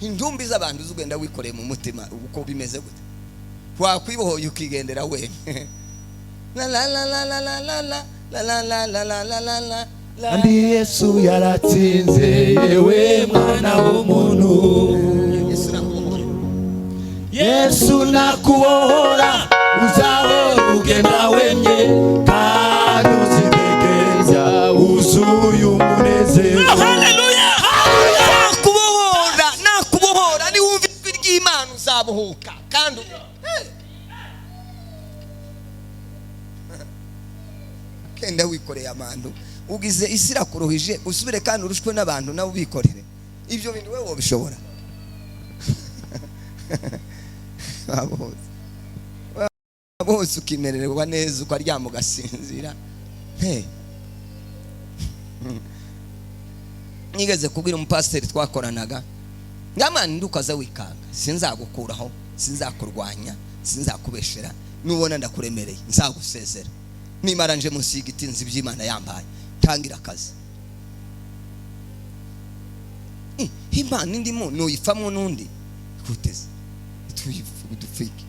Indumbi z'abantu zugenda wikoreye mu mutima uko bimeze gute? Wakwibohoye ukigendera we. La la la la la la la la la la la la la la la la. Kandi Yesu yaratsinze, yewe mwana w'umuntu. Yesu nakubohora. Yesu nakubohora, uzahora ugenda wemye, kandi uzidegemvya wuzuye umunezero. Haleluya! Nakubohora, nakubohora, niwumva ijwi ry'Imana uzabohoka. Kandi kenda wikoreye abantu, ugize isi irakuruhije, usubire kandi urushwe n'abantu nawe ubikorere. Ibyo bintu wewe wobishobora? Bose ukimererwa neza, ukaryama ugasinzira. Nigeze kubwira umupasiteri twakoranaga, Ngamana ndukaza wikanga, sinzagukuraho, sinzakurwanya, sinzakubeshera, nubona ndakuremereye nzagusezera. Nimara nje munsi y'igiti nzi iby'Imana yambaye, tangira akazi. Imana indimo nuyifamwo n'undi kuteze tuyidufike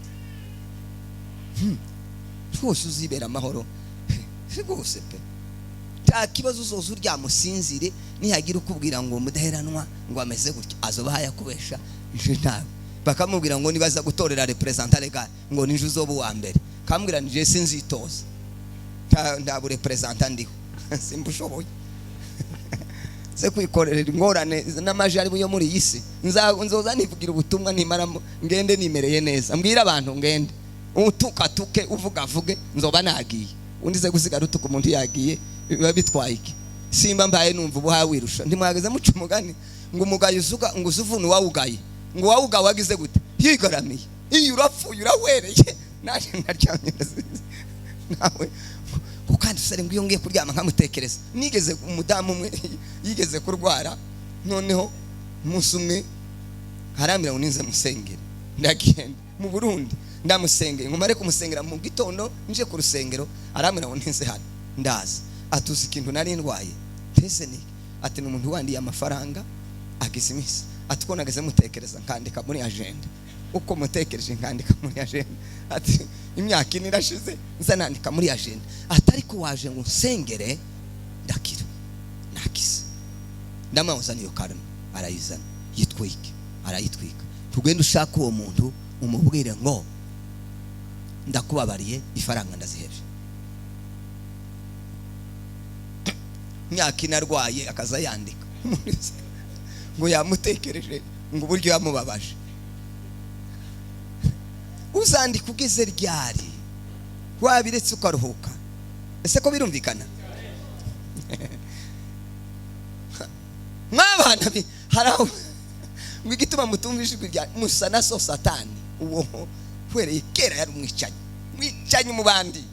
rwose uzibera amahoro rwose pe. Nta kibazo uzoza uryamusinzire, nihagira ukubwira ngo mudaheranwa ngo ameze gutya, azoba hayakubesha nje ntawe. Bakamubwira ngo nibaza gutorera representant legal ngo nije uzoba uwa mbere, kambwira nije sinzitoza, nta bu representant ndiho simbushoboye se kwikorera ingorane n'amaji ari yo muri iyi si. Nzoza nivugira ubutumwa nimara ngende nimereye neza, mbwira abantu ngende utukatuke uvuga avuge, nzoba nagiye. Undi se gusigara utuka umuntu yagiye biba bitwaye iki? Simba mbaye numva ubu hawirusha. Ntimwageze muca umugani ngo umugayo uzuga ngo uzuvune uwawugaye, ngo uwawugaye wagize gute? Yigaramiye. Iyo urapfuye urawereye, naje ndaryamye nawe kandi usare ngo iyo ngiye kuryama nkamutekereza. Nigeze umudamu umwe yigeze kurwara, noneho umunsi umwe harambira ngo ninze musengere, ndagenda mu Burundi ndamusengera, ngo mare kumusengera mu gitondo nje ku rusengero, arambira ngo ninze hano, ndaza atuzi ikintu nari ndwaye tese ni ati ni umuntu wandiye amafaranga agize iminsi, ati ko nageze mutekereza nkandika muri agenda, uko mutekereje nkandika muri agenda, ati imyaka ine irashize nza nandika muri agenda, ati ariko waje ngo nsengere ndakira nakize. Ndamuzana iyo karma arayizana, yitwike arayitwika. Tugende ushaka uwo muntu umubwire ngo ndakubabariye ifaranga ndaziheje. Imyaka ine arwaye akaza yandika ngo yamutekereje ngo uburyo yamubabaje. Uzandika ugeze ryari? Wabiretse ukaruhuka. Ese ko birumvikana? Mwabana haraho ngo igituma mutumva ijwi rya musa na so Satani, uwo wereye kera yari umwicanyi, mwicanyi mu bandi.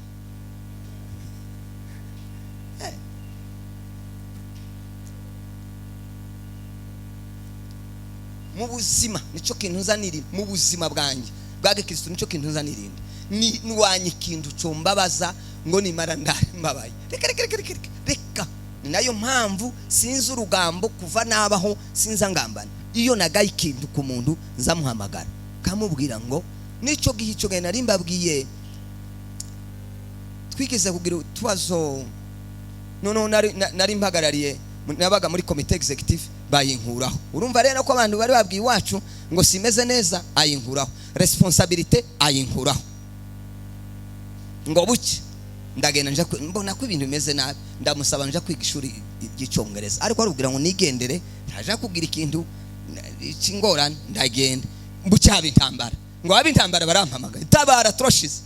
Mu buzima nico kintu nzanira, mu buzima bwanjye bwa Kristo nico kintu nzanirinda, ni nwanye ikintu cyombabaza ngo nimara ndambabaye. Reka reka reka reka reka. Ni nayo mpamvu sinzi urugambo kuva nabaho, sinza ngambana. Iyo nagaye ikintu ku muntu nzamuhamagara kamubwira ngo nico gihe ico genda nari mbabwiye twigeze kugira utubazo. Noneho nari mpagarariye, nabaga muri comité executive, bayinkuraho. Urumva rero ko abantu bari babwiye iwacu ngo simeze neza, ayinkuraho responsabilité, ayinkuraho ngo buke. Ndagenda nja mbona ko ibintu bimeze nabi, ndamusaba nja kwiga ishuri ry'icyongereza, ariko arubwira ngo nigendere ntaja kugira ikintu cy'ingorane. Ndagenda mbuke haba intambara, ngo haba intambara barampamagaye, tabara turashize.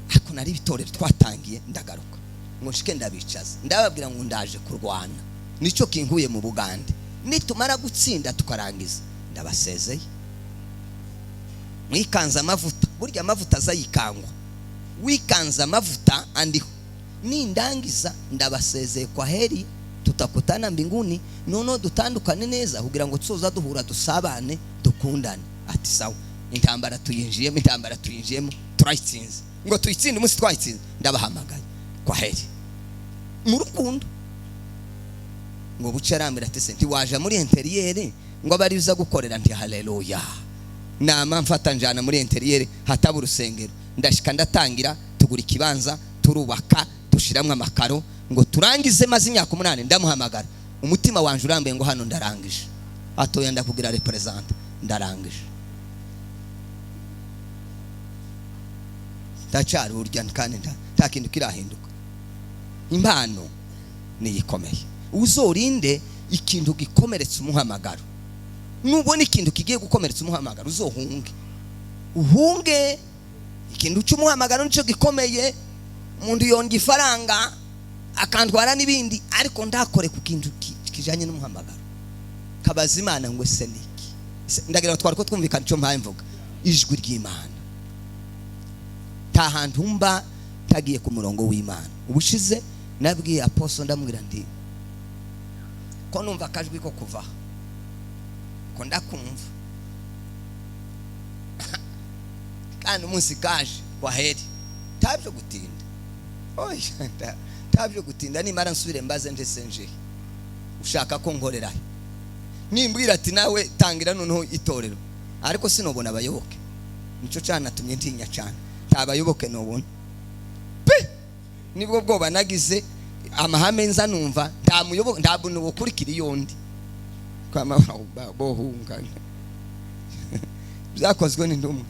Ariko nari ibitorero twatangiye, ndagaruka ngo nshike ndabicaza, ndababwira ngo ndaje kurwana, nicyo kinkuye mu Bugande, nitumara gutsinda tukarangiza ndabasezeye. Mwikanze amavuta, burya amavuta azayikangwa, wikanze amavuta andiho, nindangiza ndabasezeye kwa heri, tutakutana mbinguni, noneho dutandukane neza kugira ngo tuzoza duhura dusabane dukundane. Ati sawa. Intambara tuyinjiyemo, intambara tuyinjiyemo, turayitsinze, ngo tuyitsinde umunsi twayitsinze ndabahamagaye kwa heri mu rukundo. Ngo buce arambira ati se ntiwaja muri intérieur ngo abari uza gukorera? Nti haleluya. Nama mfata njana muri intérieur hataba urusengero, ndashika ndatangira, tugura ikibanza, turubaka, dushiramwe amakaro ngo turangize. Maze imyaka 8 ndamuhamagara, umutima wanje urambuye ngo hano ndarangije, atoya ndakugira representant, ndarangije. Ndacyari urya kandi nta kintu kirahinduka. Impano niyikomeye, uzorinde ikintu gikomeretsa umuhamagaro. Nubona ikintu kigiye gukomeretsa umuhamagaro uzohunge, uhunge. Ikintu cy'umuhamagaro nicyo gikomeye. Umuntu yonga ifaranga akantwara n'ibindi, ariko ndakore ku kintu kijanye n'umuhamagaro. Kabaza Imana ngo ese niki? Ndagira twari ko twumvikana icyo mpaye mvuga ijwi ry'Imana. Nta hantu mba tagiye ku murongo w'Imana. Ubushize nabwiye apostle, ndamubwira nti ko numva akajwi ko kuva Ko ndakumva kandi umunsi kaje kwaheri, ntabyo gutinda. Oya, ntabyo gutinda. Nimara nsubire mbaze ndetse nje ushaka ko nkorera he? Nimbwira ati nawe tangira noneho itorero, ariko sinobona abayoboke. Nico canatumye ntinya cyane, nta bayoboke nobona pe. Nibwo bwoba nagize. Amahame nza numva nta muyoboke, nta buntu bukurikira iyo ndi kwama bohunga. Byakozwe n'intumwa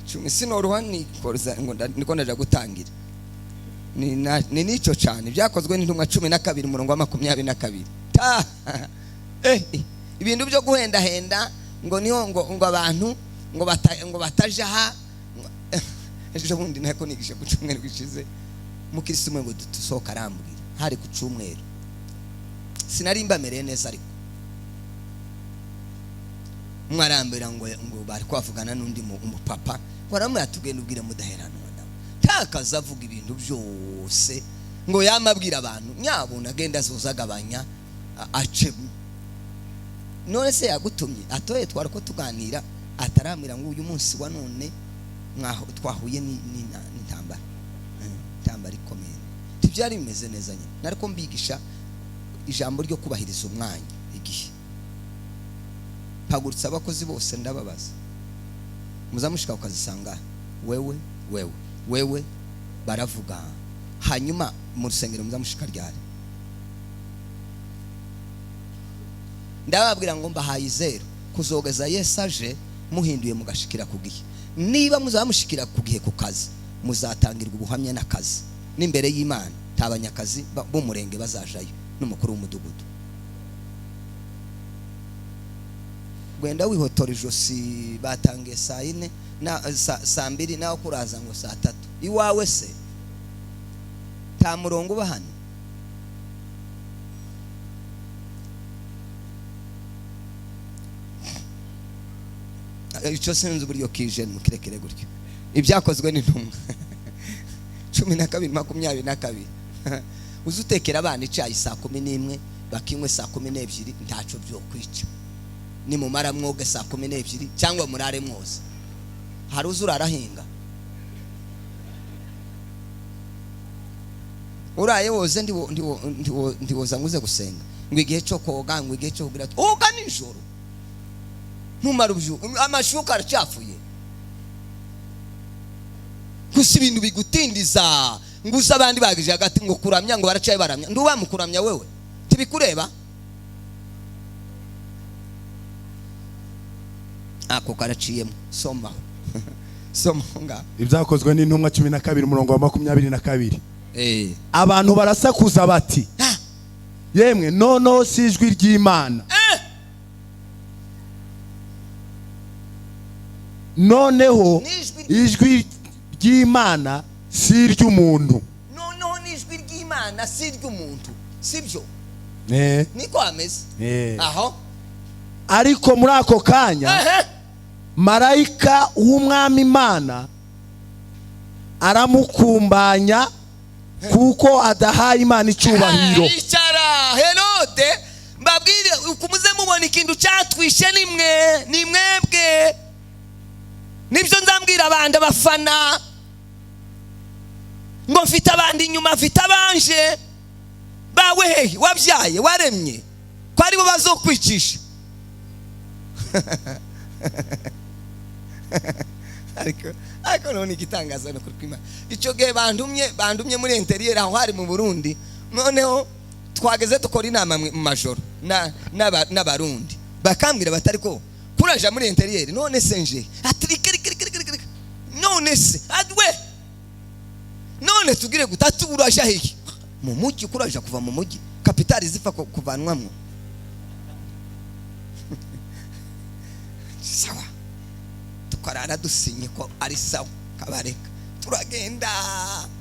10, sinoruha nikoroza ngo niko ndaja gutangira. Ni nico cyane. Byakozwe n'intumwa 12 umurongo wa 22. Ta ibintu byo guhendahenda ngo niho ngo abantu ngo bataja ha. Ejo bundi nako nigisha ku cyumweru gishize, mukristo umwe ngo dusohoka arambwira, hari ku cyumweru, sinari mbamereye neza, ariko umwe arambwira ngo bari kwavugana n'undi umupapa, ngo aramubwira ati ugenda ubwire Mudaheranwa nawe takaza avuga ibintu byose, ngo yamabwira abantu nyabuna agenda azozagabanya ace. None se yagutumye atoye twari ko tuganira, atarambwira ngo uyu munsi wa none twahuye n'intambara, intambara ikomeye. Ntibyari bimeze neza nyine, nariko mbigisha ijambo ryo kubahiriza umwanya, igihe. Mpagurutsa abakozi bose ndababaza, muzamushika ukazisanga wewe wewe wewe, baravuga. Hanyuma mu rusengero muzamushika ryari? Ndababwira ngo mbahaye 0 kuzogeza Yesu aje, muhinduye mugashikira ku gihe. Niba muzamushikira ku gihe ku kazi, muzatangirwa ubuhamya n'akazi n'imbere y'Imana. Nta banyakazi b'umurenge bazajayo n'umukuru w'umudugudu. Gwenda wihotora ijosi, batangiye saa 4 na saa 2, nawe kuraza ngo saa 3. Iwawe se nta murongo uba hano? Icyo sinzi uburyo kije, mukirekere gutyo. Ibyakozwe n'intumwa 12:22. Uzutekera abana icyayi saa 11, bakinywe saa 12, ntaco byo kwica. Nimumara mwoge saa 12 cyangwa murare mwoze. Hari uzura arahinga uraye woze, ndiwoza nguze gusenga ngo igihe cyo koga, ngo igihe cyo kugira oga nijoro, ntumara amashuka aracyafuye. Gusa ibintu bigutindiza nguza abandi bagije hagati ngo kuramya, ngo baracaye baramya, nduba mukuramya wewe tibikureba. Ako karaciyemo, soma soma nga. Ibyakozwe n'intumwa 12 umurongo wa 22. Abantu barasakuza bati yemwe noneho si ijwi ry'Imana, noneho ijwi ry'Imana si iry'umuntu. Noneho n'ijwi ry'Imana si iry'umuntu, sibyo? Niko ameze aho. Ariko muri ako kanya marayika w'umwami Imana aramukumbanya kuko adahaye Imana icyubahiro. Icara Herode, mbabwire ukumuze mubona ikintu cyatwishe nimwe, ni mwebwe. Nibyo nzambwira abandi abafana ngo mfite abandi inyuma, mfite abanje bawe hehe, wabyaye waremye ko aribo bazokwicisha. Ariko none igitangaza no kuri Imana. Icyo gihe bandumye muri interieur aho hari mu Burundi. Noneho twageze dukora inama mu majoro n'abarundi, bakambwira batari ko kuraja muri interieur. None se nje ati rike rike rike rike, none se adwe none tugire gutatu uraja hehe mu mujyi? Kuraja kuva mu mujyi kapitali zifa kuvanwamwo. Sawa, tukarara dusinye ko ari sawa, kabareka turagenda.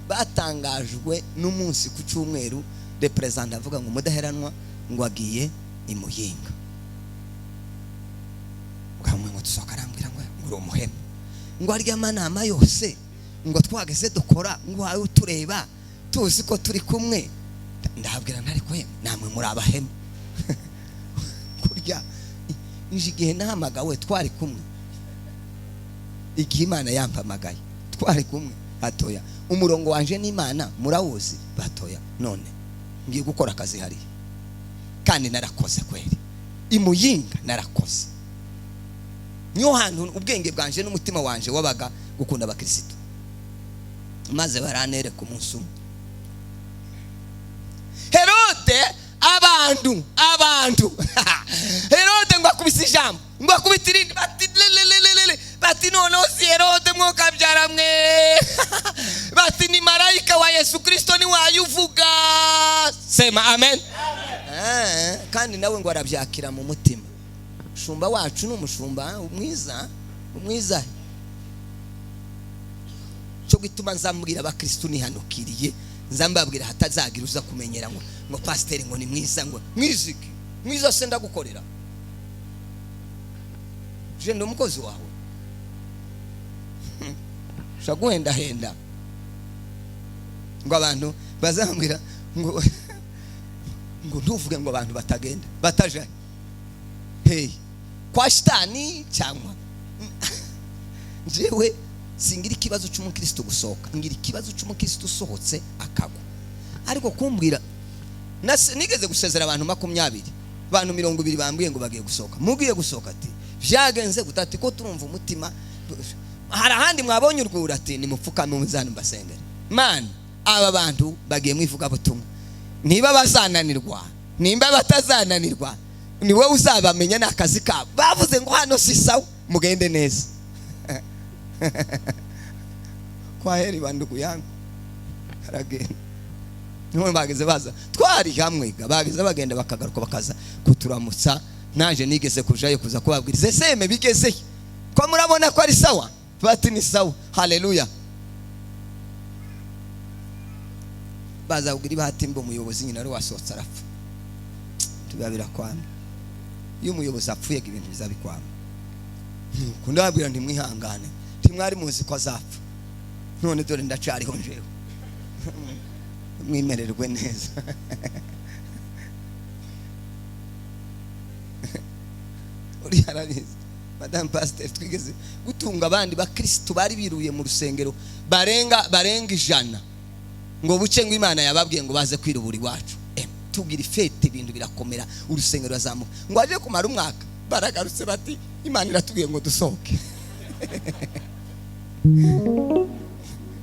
Batangajwe n'umunsi ku cyumweru, representant avuga ngo Mudaheranwa ngo agiye i Muyinga. Bwamwe ngo tusohoka, arambwira ngo uri umuhemu, ngo arya amanama yose ngo twageze dukora, ngo wawe utureba tuzi ko turi kumwe. Ndabwira ntari ko namwe muri abahemu. Kurya Nje igihe nahamagawe twari kumwe, igihe Imana yampamagaye twari kumwe. Batoya, umurongo wanje n'Imana murawuzi. Batoya, none ngiye gukora akazi hariya, kandi narakoze kweri imuyinga narakoze. Niyo hantu ubwenge bwanje n'umutima wanje wabaga gukunda abakristo. Maze baranereka umunsi umwe Herode, abantu Herode ngo akubise ijambo, ngo akubite irindi, bati lelelelele, bati noneho si Herode mwokabyara mwe, bati ni marayika wa Yesu Kristo niwayuvuga. Sema amen. Kandi nawe ngo arabyakira mu mutima. Umushumba wacu ni umushumba mwiza, mwiza. Cyo gituma nzambwira abakristo nihanukiriye, nzambabwira hatazagira uza kumenyera ngo pasiteri ngo ni mwiza, ngo mwiziki mwiza se ndagukorera je ndi umukozi wawe, ushobora guhendahenda ngo abantu bazambwira ngo ntuvuge ngo abantu batagenda bataje hey kwa shitani cyangwa njyewe singira ikibazo cy'umukristo gusohoka, ngira ikibazo cy'umukristo usohotse akagwa. Ariko kumbwira nigeze gusezera abantu 20, abantu 20 bambwiye ngo bagiye gusohoka. Mugiye gusohoka ati byagenze gutati ko turumva umutima. Hari ahandi mwabonye urwura ati nimupfukame muzane mbasengere. Man, aba bantu bagiye mwivuga butumwa, niba bazananirwa nimba batazananirwa ni wowe uzabamenya, n'akazi kabo. Bavuze ngo hano si sawa, mugende neza. Kwa heri bandugu yangu. Aragenda. Niho bageze baza twari hamwe, bageze bagenda bakagaruka bakaza kuturamutsa. Naje nigeze kujayo kuza kubabwiriza eseme bigeze ko murabona ko ari sawa, bati ni sawa. Haleluya. Baza kugira bahati mbo umuyobozi nyina ari wasohotse arapfa. Tubabira kwama. Iyo umuyobozi apfuye ibintu bizabikwama. Kundabwira nti mwihangane, ntimwari muzi ko azapfa, none dore ndacariho njewe. Mwimererwe neza. Uri arabizi Madame Pasteur, twigeze gutunga abandi bakristo bari biruye mu rusengero barenga 100 ngo buce ngo Imana yababwiye ngo baze kwirubura iwacu. Tugira ifete ibintu birakomera, urusengero razamuka. Ngo aje kumara umwaka baragarutse bati Imana iratubwiye ngo dusohoke.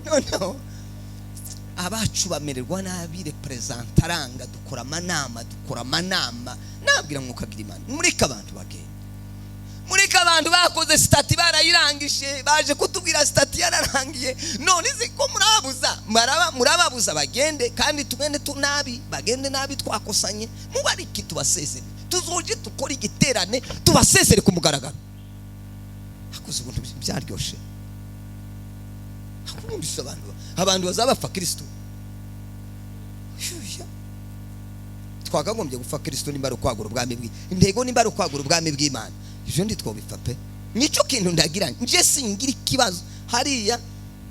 No abacu bamererwa nabi, represent aranga, dukora amanama nabwira ngo kagira Imana. Mureka abantu bagenda, mureka abantu bakoze stati barayirangije, baje kutubwira stati yararangiye, none se ko murabuza, murababuza bagende, kandi tugende tunabi, bagende nabi twakosanye, mubariki tubasezere, tuzoje tukora igiterane tubasezere ku mugaragaro. Hakoze ubuntu byaryoshe. Hakumvise abantu bazabapfa Kristo. Twakagombye gupfa Kristo nimba ari ukwagura ubwami bwe. Intego nimba ari ukwagura ubwami bw'Imana. Ivyo ndi twobipfa pe. Nico kintu ndagira nje singira ikibazo. Hariya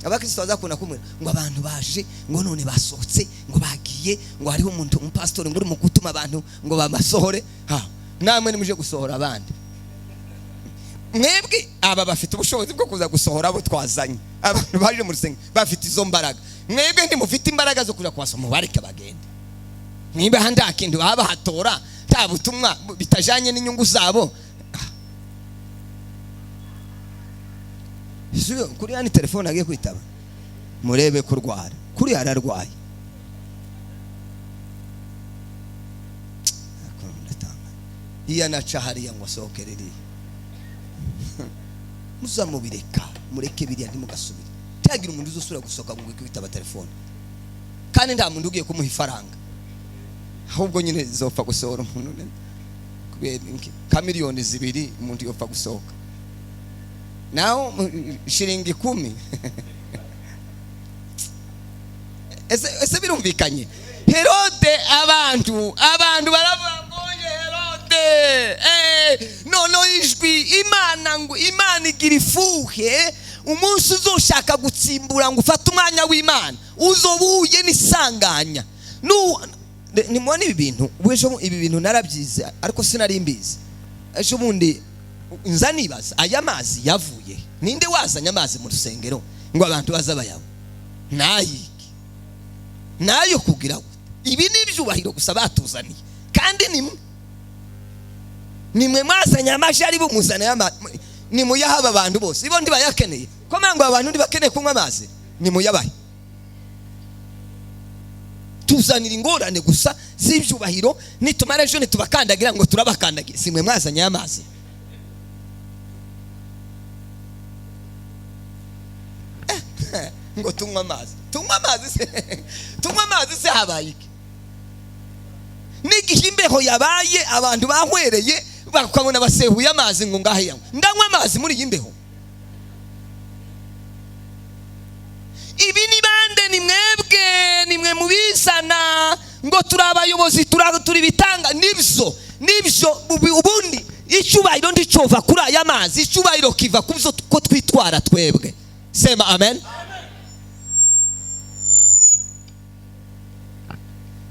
abakristo bazakunda kumwe ngo abantu baje ngo none basohotse ngo bagiye ngo hariho umuntu umupastori ngo uri mu gutuma abantu ngo babasohore. Ha, namwe nimuje gusohora abandi. Mwebwe aba bafite ubushobozi bwo kuza gusohora abo twazanye. Abantu baje mu rusengero bafite izo mbaraga. Mwebwe ntimufite imbaraga zo kuja kubasoma, bareke bagende. Niba handa kintu baba hatora ta butumwa bitajanye n'inyungu zabo. Kuri yani telefone agiye kwitaba murebe kurwara, kuri ararwaye. Iya naca hariya ngo asohoke ririya. Muzamubireka, mureke biriya ntimugasubire. Ntihagira umuntu uzosubira gusohoka ngo kwitaba telefone, kandi nta muntu ugiye kumuha ifaranga, ahubwo nyine zopfa gusohora umuntu kubera ka miliyoni 2 umuntu yopfa gusohoka naho shiringi 10. Ese birumvikanye? Herode, abantu baravuga ngo Herode nono ijwi Imana ngo Imana igira ifuhe. Umunsi uzoshaka gutsimbura ngo ufate umwanya w'Imana uzobuye n'isanganya. Nimubona ibi bintu, ejo ibi bintu narabyize ariko sinari mbizi. Ejo bundi Nza nibaza aya mazi yavuye, ninde wazanye amazi mu rusengero ngo abantu baze bayanywe? Nayiki nayo kugira gute? Ibi ni ibyubahiro gusa batuzaniye, kandi nimwe mwazanye amaji ari bumuzane nimuyaha abantu bose, ibo ndibayakeneye. Ko mango abantu ndibakeneye kunywa amazi, nimuyabahe. Tuzanira ingorane gusa z'ibyubahiro, nitumara ejo nitubakandagira ngo turabakandagira. Simwe mwazanye amazi. Ngo tunywa amazi, tunywa amazi se, tunywa amazi se habaye iki? N'igihe imbeho yabaye abantu bahwereye bakabona basehuye amazi ngo ngahe yanywe. Ndanywa amazi muri iyi mbeho? Ibi ni bande? Ni mwebwe, nimwe mubizana ngo turi abayobozi, turi bitanga. Nibyo, nibyo. Ubundi icyubahiro ndicova kuri aya mazi, icyubahiro kiva kubyo ko twitwara twebwe. Sema amen.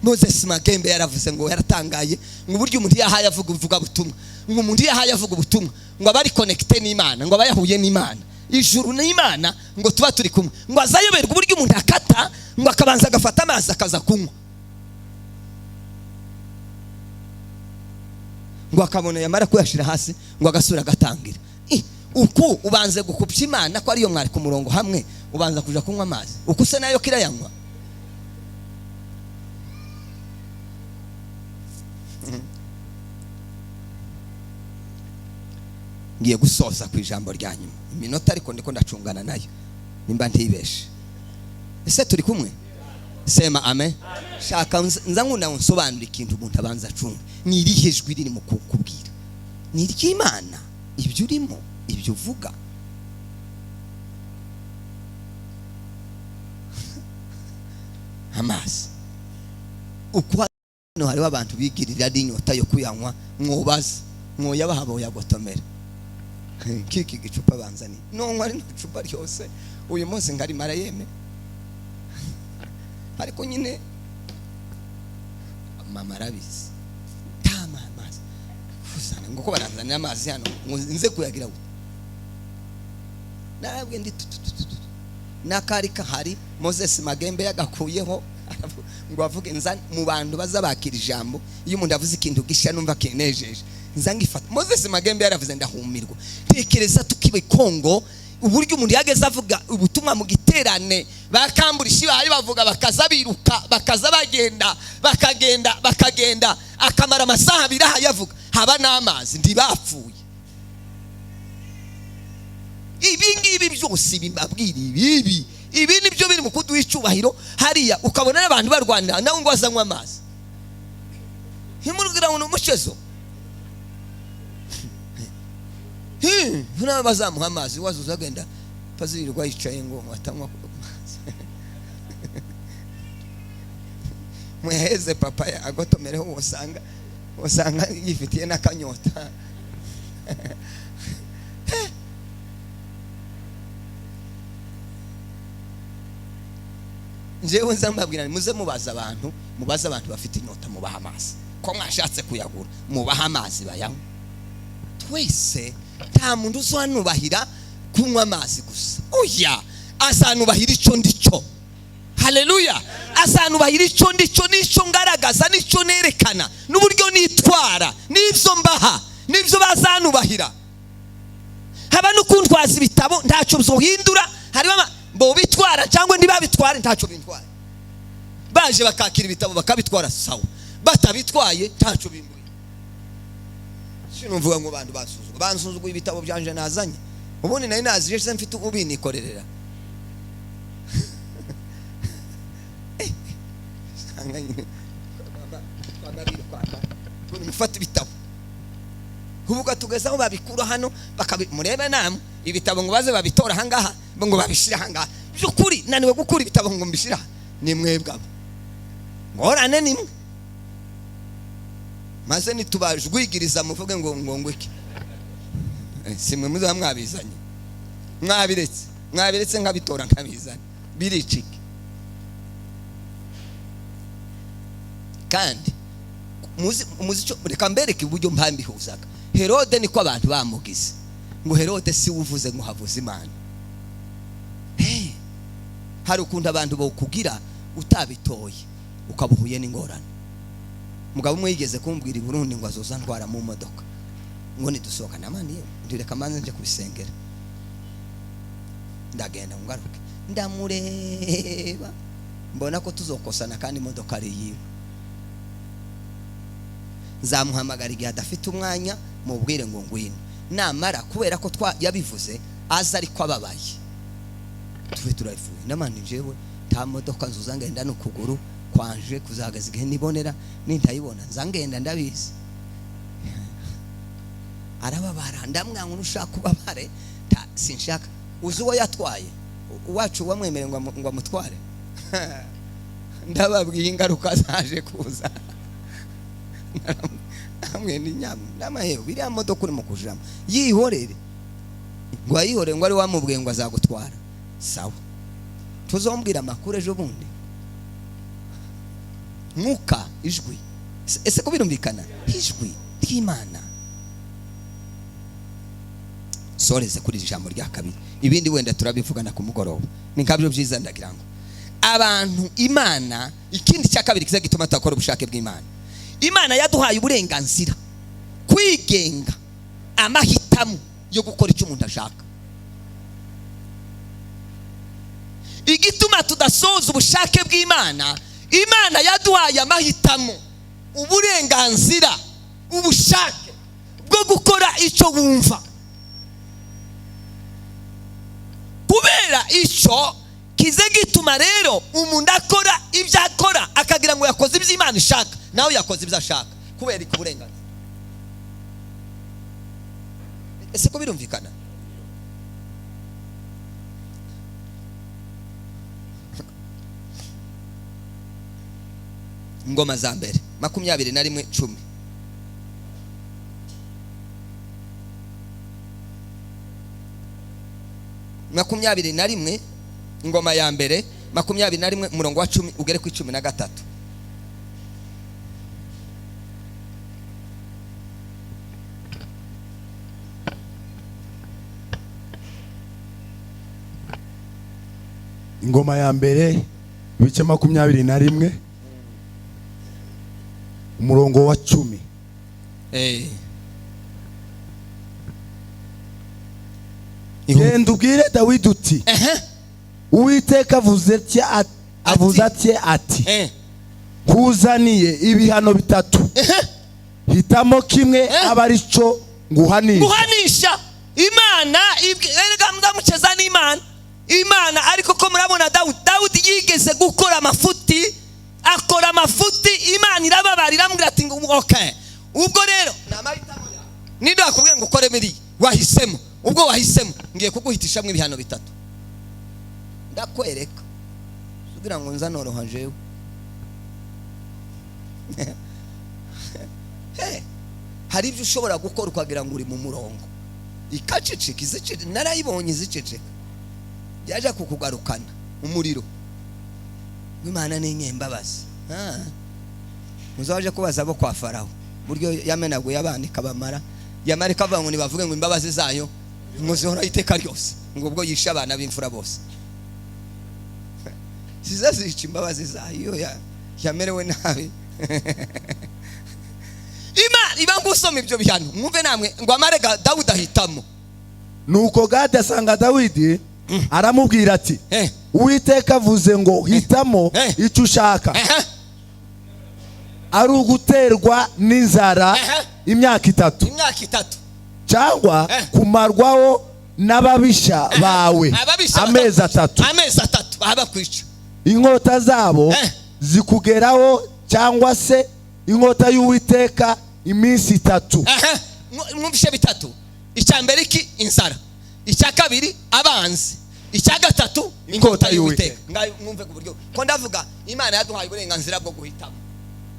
Moses Magembe yaravuze ngo yaratangaye ngo uburyo umuntu yahaye avuga uvuga butumwa, ngo umuntu yahaye avuga ubutumwa ngo abari connecté n'Imana, ngo abayahuye n'Imana, ijuru n'Imana, ngo tuba turi kumwe, ngo azayoberwa uburyo umuntu akata ngo akabanza agafata amazi akaza kunywa, ngo akabona yamara kuyashira hasi ngo agasura agatangira. Uku ubanze gukupya Imana ko ariyo mwari ku murongo hamwe, ubanza kuja kunywa amazi, uku se nayo kirayanywa? Ngiye gusoza ku ijambo rya nyuma, iminota ariko ndiko ndacungana nayo nimba ntibeshe. Ese turi kumwe? Sema amen. Shaka nza nkunda nsobanura ikintu umuntu abanza acunga. Ni irihe jwi riri mu kukubwira? Ni iry'Imana ibyo urimo, ibyo uvuga? Amazi uko hano hariho abantu bigirira inyota yo kuyanywa, mwobaza mwoyabaha boyagotomera. Kiki gicupa banzani nonywa ari icupa ryose uyu munsi ngarimara yeme, ariko nyine mama arabizi tama amazi kuzana ngo ko baranzanira amazi hano ngo nze kuyagira gute? Narabwe ndi nakari kahari Moses Magembe yagakuyeho ngo avuge nza mu bantu bazabakira ijambo. Iyo umuntu avuze ikintu gisha numva kinejeje nza ngifata. Moses Magembe yaravuze ndahumirwa. Tekereza tukibe Kongo uburyo umuntu yageze avuga ubutumwa mu giterane, bakamburisha bayi bavuga bakaza biruka, bakaza bagenda, bakagenda, bakagenda, akamara amasaha abiri yavuga haba n'amazi ndibapfuye. Ibi ngibi byose bibabwira ibibi, ibi nibyo biri mu kuduha icyubahiro. Hariya ukabona n'abantu barwanira nawe ngo azanywe amazi, ntimubwira ngo ni umucezo. Naba bazamuha amazi wazuza agenda pazirirwa yicaye ngo atanywa amazi. Muheze papa agotomereho, usanga yifitiye n'akanyota. Njyewe nza mbabwira muze mubaza abantu, mubaza abantu bafite inyota mubaha amazi. Ko mwashatse kuyagura mubaha amazi bayanywe. Twese nta muntu uzanubahira kunywa amazi gusa. Oya, azanubahira icyo ndicyo. Haleluya. Azanubahira icyo ndicyo, n'icyo ngaragaza, n'icyo nerekana, n'uburyo nitwara, n'ibyo mbaha, n'ibyo bazanubahira. Haba n'ukuntwaza ibitabo ntacyo byohindura, hariho bo bitwara cyangwa ntibabitware ntacyo bintwara. Baje bakakira ibitabo bakabitwara sawa, batabitwaye ntacyo bimbuye. Sinumvuga ngo bantu basuzugura, bansuzuguye ibitabo byanje nazanye. Ubundi nari nazije se mfite ubinikorerera. Mufata ibitabo kuvuga tugeze aho babikura hano murebe namwe ibitabo ngo baze babitora ahangaha ngo babishira ahangaha. Byukuri naniwe gukura ibitabo ngo mbishira ni mwebwe abo ngorane nimwe maze nitubajwigiriza muvuge ngo ngo iki simwe muza mwabizanye, mwabiretse nkabitora nkabizana biricike. Kandi muzi cyo reka mbereke uburyo mpambihuzaga. Herode niko abantu bamugize, ngo Herode si we uvuze ngo havuze Imana. Hey, hari ukuntu abantu bokugira utabitoye ukaba uhuye n'ingorane. Mugabo umwe yigeze kumbwira i Burundi ngo azoza ntwara mu modoka, ngo nidusohokane amani yewe ndireka manze nje kubisengera. Ndagenda ngaruke ndamureba mbona ko tuzokosana kandi imodoka ari yiwe. Nzamuhamagara igihe adafite umwanya mubwire ngo ngwino, namara kubera ko yabivuze aza ariko ababaye tuve turayifuye namani jewe nta modoka nzuza ngenda n'ukuguru kwanje kuzahagaze igihe nibonera nintayibona nzangenda ndabizi. Arababara ndamwanga ushaka kubabare sinshaka. Uzi uwo yatwaye uwacu wamwemereye ngo amutware. Ndababwiye ingaruka zaje kuza. Amwe ni nyam ndamahewe biriya modoka urimo kujamo yihorere, ngo ayihorere ngo ari wamubwiye ngo azagutwara. Sawa, tuzombwira amakuru ejo bundi. Mwuka ijwi, ese ko birumvikana ijwi ry'Imana. Soreze kuri ijambo rya kabiri, ibindi wenda turabivugana ku mugoroba. Ni nkabyo byiza ndagira ngo abantu Imana. Ikindi cya kabiri kiza gituma tutakora ubushake bw'Imana, Imana yaduhaye uburenganzira kwigenga amahitamo yo gukora icyo umuntu ashaka. Igituma tudasoza ubushake bw'Imana, Imana yaduhaye amahitamo, uburenganzira, ubushake bwo gukora icyo wumva. Kubera icyo kize gituma rero umuntu akora ibyo akora akagira ngo yakoze ibyo Imana ishaka, nawe yakoze ibyo ashaka kubera uburenganzira. Ese ko birumvikana? Ingoma za mbere 21:10. 21 ingoma ya mbere 21 umurongo wa 10 ugere ku 13. Ingoma ya mbere ibice 21 umurongo wa 10. Genda ubwire Dawidi uti Uwiteka avuze atya ati nkuzaniye ibihano bitatu, hitamo kimwe aba ari cyo nguhanisha. Nguhanisha Imana erega ndamucheza n'Imana. Imana ariko ko murabona Dawudi yigeze gukora amafuti, akora amafuti Imana irababarira iramubwira ati okay, ubwo rero namahitamo yawe nindo akubwiye ngo ukore biri wahisemo, ubwo wahisemo ngiye kuguhitishamwe ibihano bitatu ndakwereka kugira ngo nzanoroha jewe. Hey, hari ibyo ushobora gukora ukagira ngo uri mu murongo ikaceceka iziceceka, narayibonye iziceceka yaje kukugarukana umuriro w'Imana n'inyembabazi. Muzaje kubaza abo kwa Farao buryo yamenaguye abana ikabamara, yamara ikavuga ngo nibavuge ngo imbabazi zayo ngo zihora iteka ryose, ngo ubwo yishe abana b'imfura bose sizazica imbabazi zayo yamerewe nabi. Imana iba ngusoma ibyo bihano mwumve namwe ngo amarega Dawudi ahitamo. Nuko Gadi asanga Dawidi aramubwira ati Uwiteka avuze ngo hitamo icyo ushaka, ari uguterwa n'inzara imyaka itatu cyangwa kumarwaho n'ababisha bawe amezi atatu, amezi atatu abakwica, inkota zabo zikugeraho cyangwa se inkota y'Uwiteka iminsi itatu. Mwumvishe bitatu, icya mbere iki inzara, icya kabiri abanzi, icya gatatu inkota y'Uwiteka. Ngayo mwumve ku buryo ko ndavuga Imana yaduhaye uburenganzira bwo guhitamo.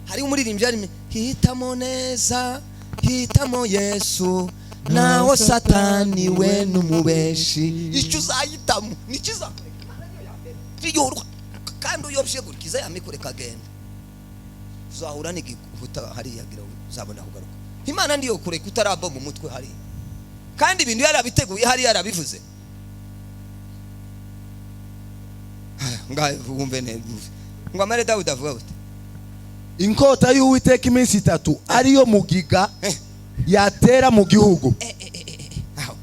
Hari umuririmbyi arimo hitamo neza, hitamo Yesu, naho Satani we n'umubeshi. Icyo uzahitamo nikizakureka Imana niyo ya mbere kiyorwa, kandi uyobye gutya yamikure kagenda uzahura n'igihuta hariya gira uzabona kugaruka. Imana ndiyo kureka utarava mu mutwe hari, kandi ibintu yarabiteguye hari, yarabivuze. Ngaho wumve neza ngo amare. Dawudi avuga gute? Inkota y'Uwiteka iminsi 3 ariyo mugiga yatera mu gihugu, Aho.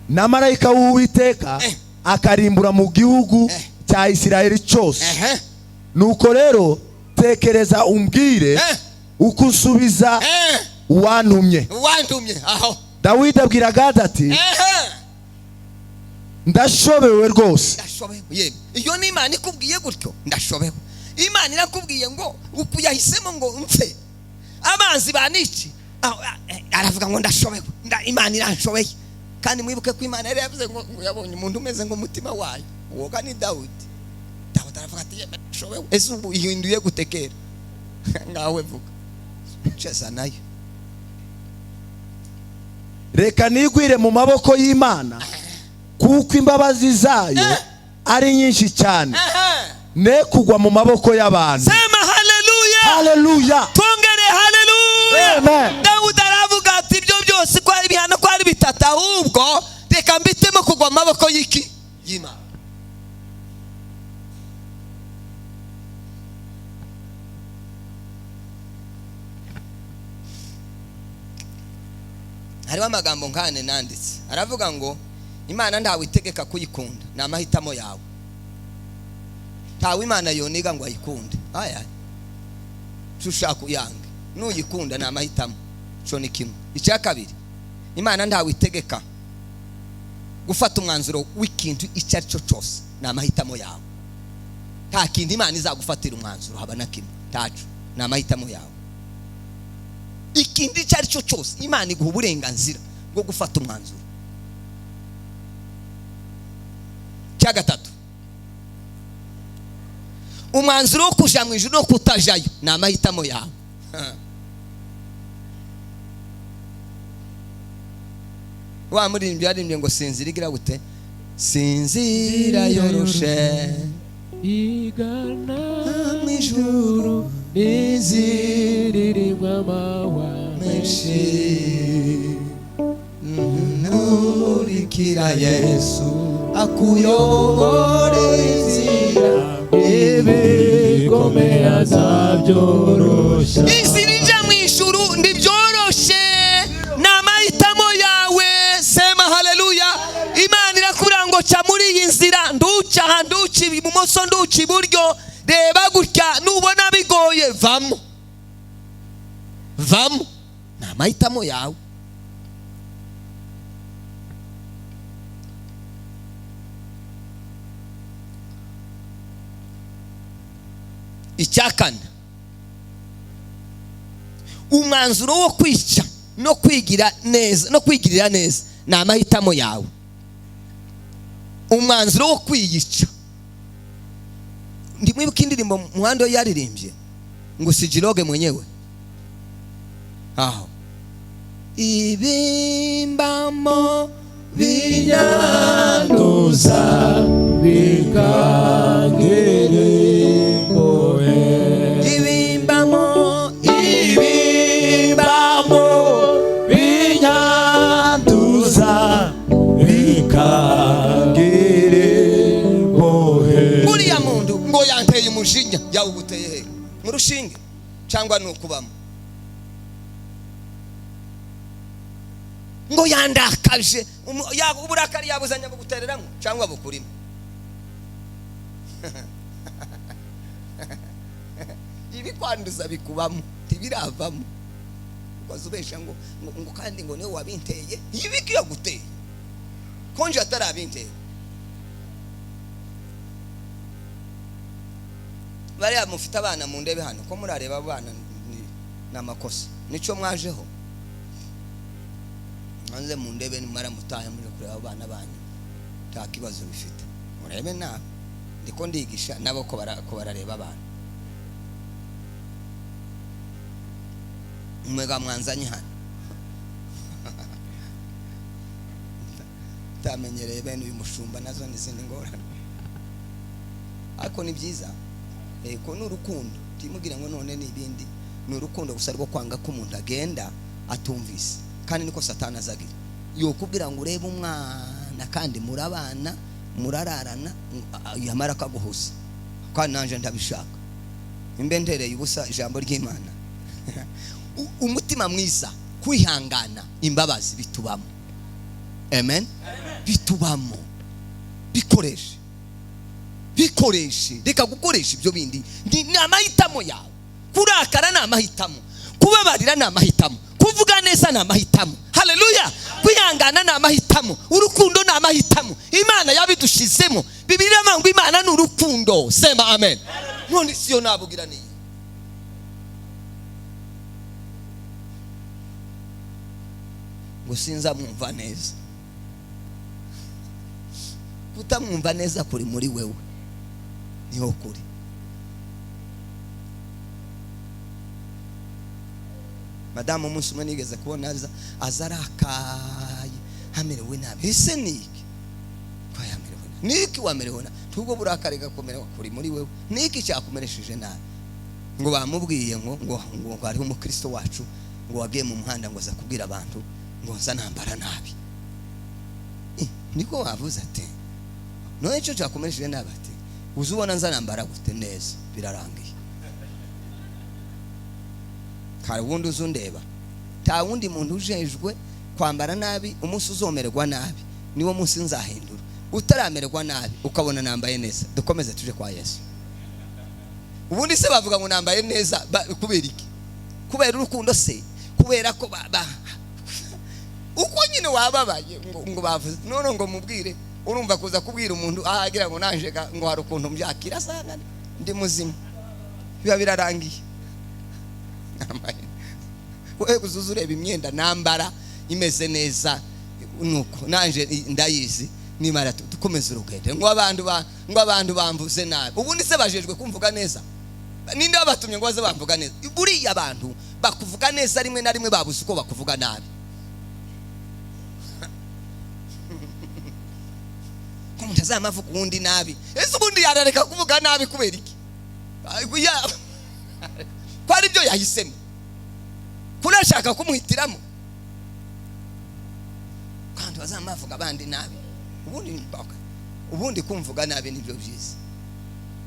na marayika w'Uwiteka akarimbura mu gihugu cya Isirayeli cyose. Nuko rero tekereza umbwire uko usubiza uwantumye. Wantumye aho. Dawidi abwira Gadi ati: "Ndashobewe rwose." Ndashobewe. Yemwe, iyo ni Imana ikubwiye gutyo, ndashobewe. Imana irakubwiye ngo uku yahisemo ngo mpfe, abanzi banici. Aho, aravuga ngo ndashobewe. Imana iranshobeye. Kandi mwibuke ko Imana yari yavuze ngo yabonye umuntu umeze nk'umutima wayo, uwo ni Dawudi. Dawudi aravuga ati: "Yemwe, ndashobewe." Ese ubu ihinduye gutekera? Ngawe vuga, cheza nayo. Reka nigwire mu maboko y'Imana, kuko imbabazi zayo ari nyinshi cyane, ne kugwa mu maboko y'abantu. Sema haleluya. Haleluya. Twongere haleluya. Amen. Dawudi aravuga ati: "Ibyo byose ko ari ibihano, ko ari bitatu, ahubwo reka mbitemo kugwa mu maboko y'iki? Y'Imana." Hariho amagambo nkane nanditse, aravuga ngo Imana ntawe itegeka kuyikunda, ni amahitamo yawe. Ntawe Imana yoniga ngo ayikunde. Aya ushaka uyange, nuyikunda ni amahitamo. Cyo ni kimwe. Icya kabiri, Imana ntawe itegeka gufata umwanzuro w'ikintu icyo ari cyo cyose, ni amahitamo yawe. Nta kintu Imana izagufatira umwanzuro, haba na kimwe, ntaco, ni amahitamo yawe. Ikintu icyo ari cyo cyose Imana iguha uburenganzira bwo gufata umwanzuro. Icya gatatu, umwanzuro wo kuja mu ijuru no kutajayo ni amahitamo yawe. Wa muririmbyi yaririmbye ngo sinzira igira gute? Sinzira yoroshe igana mu ijuru, n'iziririmwa amahwa menshi, nkurikira Yesu akuyobore inzira. Ibikomeye azabyoroshya. Inzira ijya mu ijuru ntibyoroshe, ni amahitamo yawe. Sema haleluya. Imana irakubwira ngo ca muri iyi nzira, nduca aha, nduca ibumoso, nduca iburyo, reba gutya. Nubona bigoye, vamo, vamo, ni amahitamo yawe. Icya kane, umwanzuro wo kwica no kwigira neza no kwigirira neza ni amahitamo yawe. Umwanzuro wo kwiyica, ndimwibuka indirimbo Muhando yaririmbye ngo sijiroge mwenyewe, aho ibimbamo binyanduza bikangere imbohe. Ibimbamo, ibimbamo binyanduza bikangere imbohe. Uriya muntu ngo yanteye umujinya, yawuguteye he? Mu rushinge cyangwa ni ukubamo? Ngo yandakaje, uburakari yabuzanye bugutereramo cyangwa bukurimo? Ibikwanduza bikubamo, ntibiravamo. Ukaza ubesha ngo kandi ngo niwe wabinteye. Ibiki yaguteye konje atarabinteye? Bariya mufite abana mu ndebe hano, ko murareba abana ni amakosa, nico mwajeho. Hanze mu ndebe, nimara mutahe muri kureba abana banyu, nta kibazo bifite, murebe nabi. Ndiko ndigisha nabo ko barareba abana. Mwega mwanzanye hano, utamenyereye bene uyu mushumba, nazo n'izindi ngorane, ariko ni byiza ko ni urukundo. Timubwira ngo none ni ibindi, ni urukundo gusa rwo kwanga ko umuntu agenda. Atumvise. Kandi niko Satani azagira, yokubwira ngo urebe umwana, kandi murabana, murararana, yamara akaguhuza. Kandi nanje ndabishaka, imbe ntereye ubusa ijambo ry'Imana. Umutima mwiza, kwihangana, imbabazi bitubamo. Amen, bitubamo. Bikoreshe, bikoreshe. Reka gukoresha ibyo bindi. Ni amahitamo yawe. Kurakara ni amahitamo, kubabarira ni amahitamo, kuvuga neza ni amahitamo. Haleluya! Kwihangana ni amahitamo, urukundo ni amahitamo. Imana yabidushizemo. Bibiliya iravuga ngo Imana ni urukundo. Sema amen. None siyo nabugira niyi? Ngo sinzamwumva neza. Kutamwumva neza kuri muri wewe, niho kuri. Madamu umunsi umwe nigeze kubona aza arakaye, amerewe nabi. Ese niki ko yamerewe nabi? Niki wamerewe nabi? Tubwo burakari gakomerewe kuri muri wewe, niki cyakumeresheje nabi? Ngo bamubwiye ngo hariho umukristo wacu ngo wagiye mu muhanda ngo aza kubwira abantu ngo nza nambara nabi. Niko wavuze ati none icyo cyakumeresheje nabi? Ati uzubona nza nambara gute neza, birarangiye. Hari ubundi uzundeba, nta wundi muntu ujejwe kwambara nabi. Umunsi uzomererwa nabi niwo munsi nzahindura. Utaramererwa nabi ukabona nambaye neza, dukomeze tuje kwa Yesu. Ubundi se bavuga ngo nambaye neza kubera iki? Kubera urukundo se? Kubera ko uko nyine wababaye ngo bavuze none ngo mubwire. Urumva kuza kubwira umuntu ahagira ngo nanje ngo hari ukuntu mbyakira, asanga ndi muzima, biba birarangiye. Wewe kuzuza ureba imyenda nambara imeze neza, nuko nanje ndayizi. Nimara dukomeze urugendo. Ngo abantu bamvuze nabi. Ubundi se bajejwe kumvuga neza? Ninde wabatumye ngo baze bamvuga neza? Buriya abantu bakuvuga neza rimwe na rimwe babuze uko bakuvuga nabi. Ko umuntu azamavuga uwundi nabi, ese ubundi yarareka kuvuga nabi kubera iki? Ko ari byo yahisemo, kurashaka kumuhitiramo. Kandi bazamavuga abandi nabi. Ubundi kumvuga nabi nibyo byiza.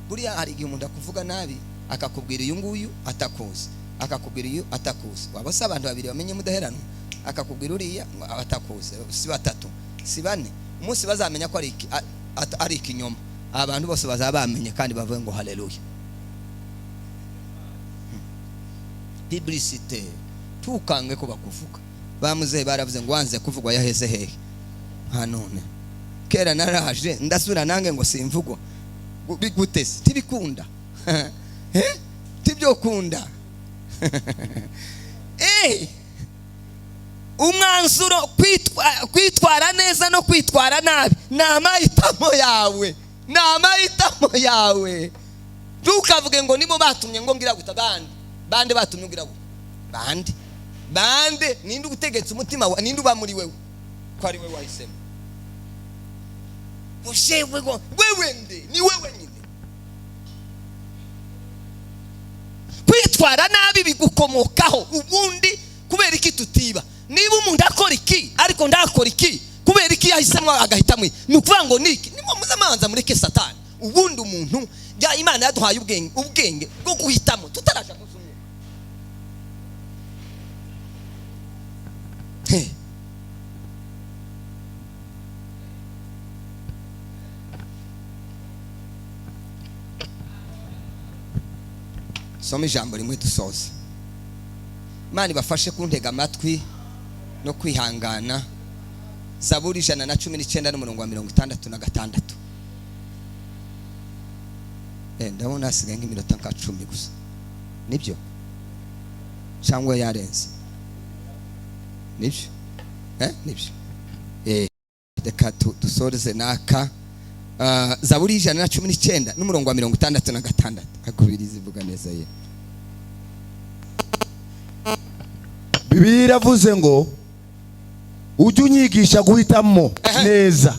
Buriya hari igihe umuntu akuvuga nabi, akakubwira uyu nguyu atakuzi, akakubwira uyu atakuzi. Waba se abantu babiri bamenye mudaheranwa, akakubwira uriya atakuzi, si batatu, si bane. Umunsi bazamenya ko ari ikinyoma, abantu bose bazaba bamenye kandi bavuge ngo haleluya. Publicité, tukange ko bakuvuga. Bamuzehe baravuze ngo wanze kuvugwa yaheze hehe? Hanone kera naraje ndasubira nange ngo simvugwa. Bigutese tibikunda. Tibyokunda. Umwanzuro kwitwara neza no kwitwara nabi ni amahitamo yawe, ni amahitamo yawe. Ntukavuge ngo nibo batumye ngo ngira guta. Bande bande batumye ngira guta? Bande bande, ninde ugutegetse umutima wawe? Ninde uba muri wewe ko ari wewe wahisemo? Ushewe ngo wewe nde? Ni wewe nyine. Kwitwara nabi bigukomokaho. Ubundi kubera iki tutiba? Niba umuntu akora iki ariko ndakora iki, kubera iki yahisemo agahitamo? Ni ukuvuga ngo niki nimwe muzamanza mureke Satani. Ubundi umuntu ya Imana yaduhaye ubwenge bwo guhitamo tutaraja kuzumwa. Soma ijambo rimwe dusoze. Imana ibafashe kuntega amatwi no kwihangana. Zaburi 119 n'umurongo wa 66. Ndabona hasigaye nk'iminota nka 10 gusa. Nibyo? Cyangwa yarenze? Nibyo? Nibyo. Reka dusoreze naka. Zaburi 119 n'umurongo wa 66. Akubiriza ivuga neza ye. Bibiliya iravuze ngo ujye unyigisha guhitamo neza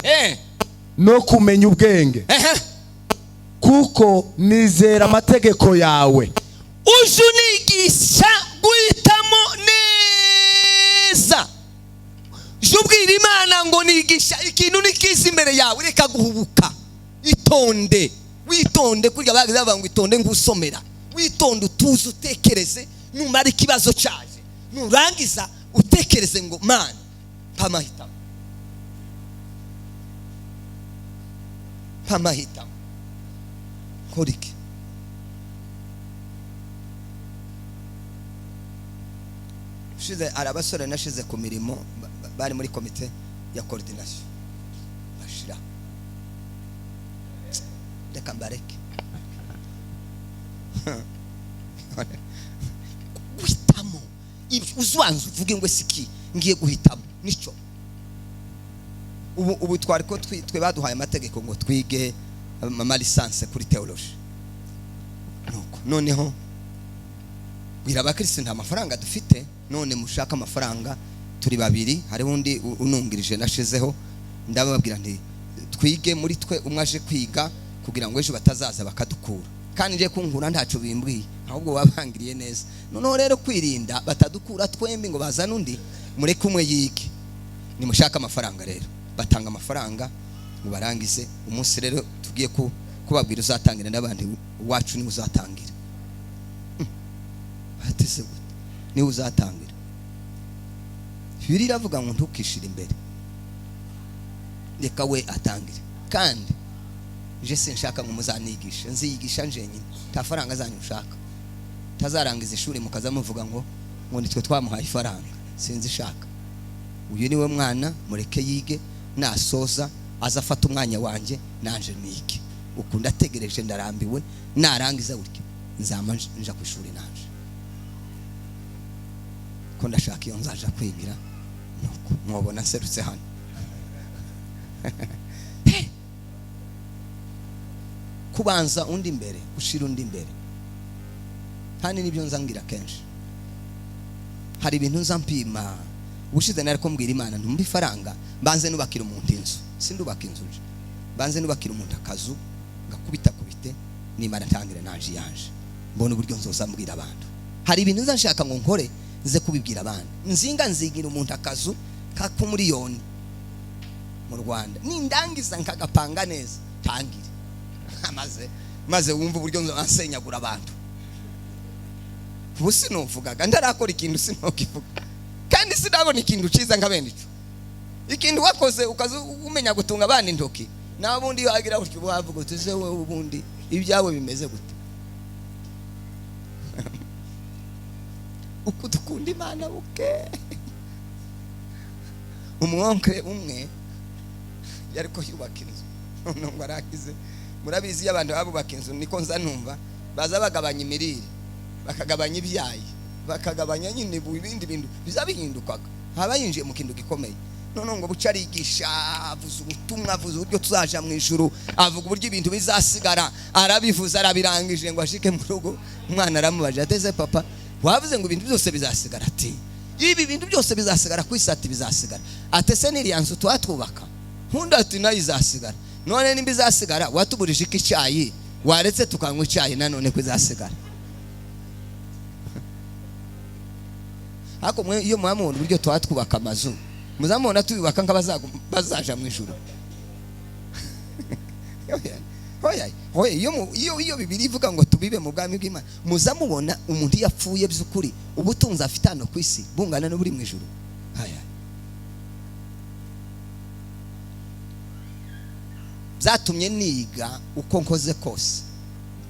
no kumenya ubwenge, kuko nizera amategeko yawe. Ujye unyigisha guhitamo Imana ngo nigisha ikintu nikiza imbere yawe, reka guhubuka, itonde, witonde. Kurya bagize bavuga ngo itonde ngusomera, witonde, utuze, utekereze. Numara ikibazo cyaje, nurangiza utekereze ngo Mana mpa amahitamo, mpa amahitamo, nkora iki? Ushize hari abasore nashize ku mirimo, bari muri komite ya coordination, bashira, reka mbareke. Guhitamo uzubanza uvuge ngo siki ngiye guhitamo nico. Ubu twari ko twe baduhaye amategeko ngo twige ama licence kuri theology, nuko noneho bwira abakristo nta mafaranga dufite, none mushaka amafaranga, turi babiri, hariho undi unungirije nashizeho, ndababwira nti twige muri twe umwe aje kwiga kugira ngo ejo batazaza bakadukura, kandi nje kunkura ntaco bimbwiye, ahubwo babangiriye neza. Noneho rero kwirinda batadukura twembi ngo bazane undi, mureke umwe yige. Nimushaka amafaranga rero, batanga amafaranga ngo barangize. Umunsi rero tugiye kubabwira uzatangira n'abandi, wacu ni uzatangira. Batese gute? Ni uzatangira. Bibiliya iravuga ngo ntukishire imbere, reka we atangire. Kandi je sinshaka ngo muzanigishe, nziyigisha njenyine, nta faranga zanyu nshaka. Tazarangiza ishuri mukaza muvuga ngo nitwe twamuhaye ifaranga, sinzi shaka. Uyu niwe mwana, mureke yige, nasoza azafata umwanya wanjye nanje nige. Uku ndategereje, ndarambiwe, narangiza gutya nzama nja ku ishuri nanje, ko ndashaka iyo nzaja kwigira. Nuko mwobona nserutse hano. Kubanza undi imbere, ushira undi imbere. Kandi nibyo nzangira kenshi, hari ibintu nza mpima. Ubushize nari kumbwira Imana ntumbi ifaranga, mbanze nubakira umuntu inzu, sindubaka inzu nje, mbanze nubakira umuntu akazu ngakubita kubite, nimara ntangira nanje yanje, mbona uburyo nzoza mbwira abantu. Hari ibintu nza nshaka ngo nkore nze kubibwira abantu. Nzinga nzigira umuntu akazu ka kumiliyoni mu Rwanda, nindangiza nkagapanga neza tangire, maze wumva uburyo nsenyagura abantu. Ubu sinuvugaga, ndarakora ikintu sinokivuga, kandi sinabona ikintu ciza nka bene ico. Ikintu wakoze ukaza umenya gutunga abana intoki, nabundi wagira utyo wavuga uti se wewe ubundi ibyawe bimeze gute? Uko dukunda Imana buke. Umwonkre umwe yariko yubaka inzu, none ngo arakize. Murabizi iyo abantu babubaka inzu, niko nza numva baza bagabanya imirire, bakagabanya ibyayi, bakagabanya nyine ibindi bintu bizabihindukaga, haba yinjiye mu kintu gikomeye. None ngo buca arigisha, avuza ubutumwa, avuza uburyo tuzaja mu ijuru, avuga uburyo ibintu bizasigara, arabivuza arabirangije ngo ashike mu rugo. Umwana aramubaje ateze papa, wavuze ngo ibintu byose bizasigara? Ati ibi bintu byose bizasigara ku isi, ati bizasigara. Atese n'iriya nzu twatwubaka, nkunda ati nayo izasigara. None nimba izasigara watuburije iki icyayi, waretse tukanywa icyayi nanone ko izasigara. Ariko mwe iyo mwamubona uburyo twatwubaka amazu, muzamubona tuyubaka nk'abazaja mu ijuru. Oya, oya, iyo Bibiliya ivuga ngo tubibe mu bwami bw'Imana, muzamubona umuntu yapfuye by'ukuri ubutunzi afite hano ku isi bungana n'uburi mu ijuru. Haya, byatumye niga uko nkoze kose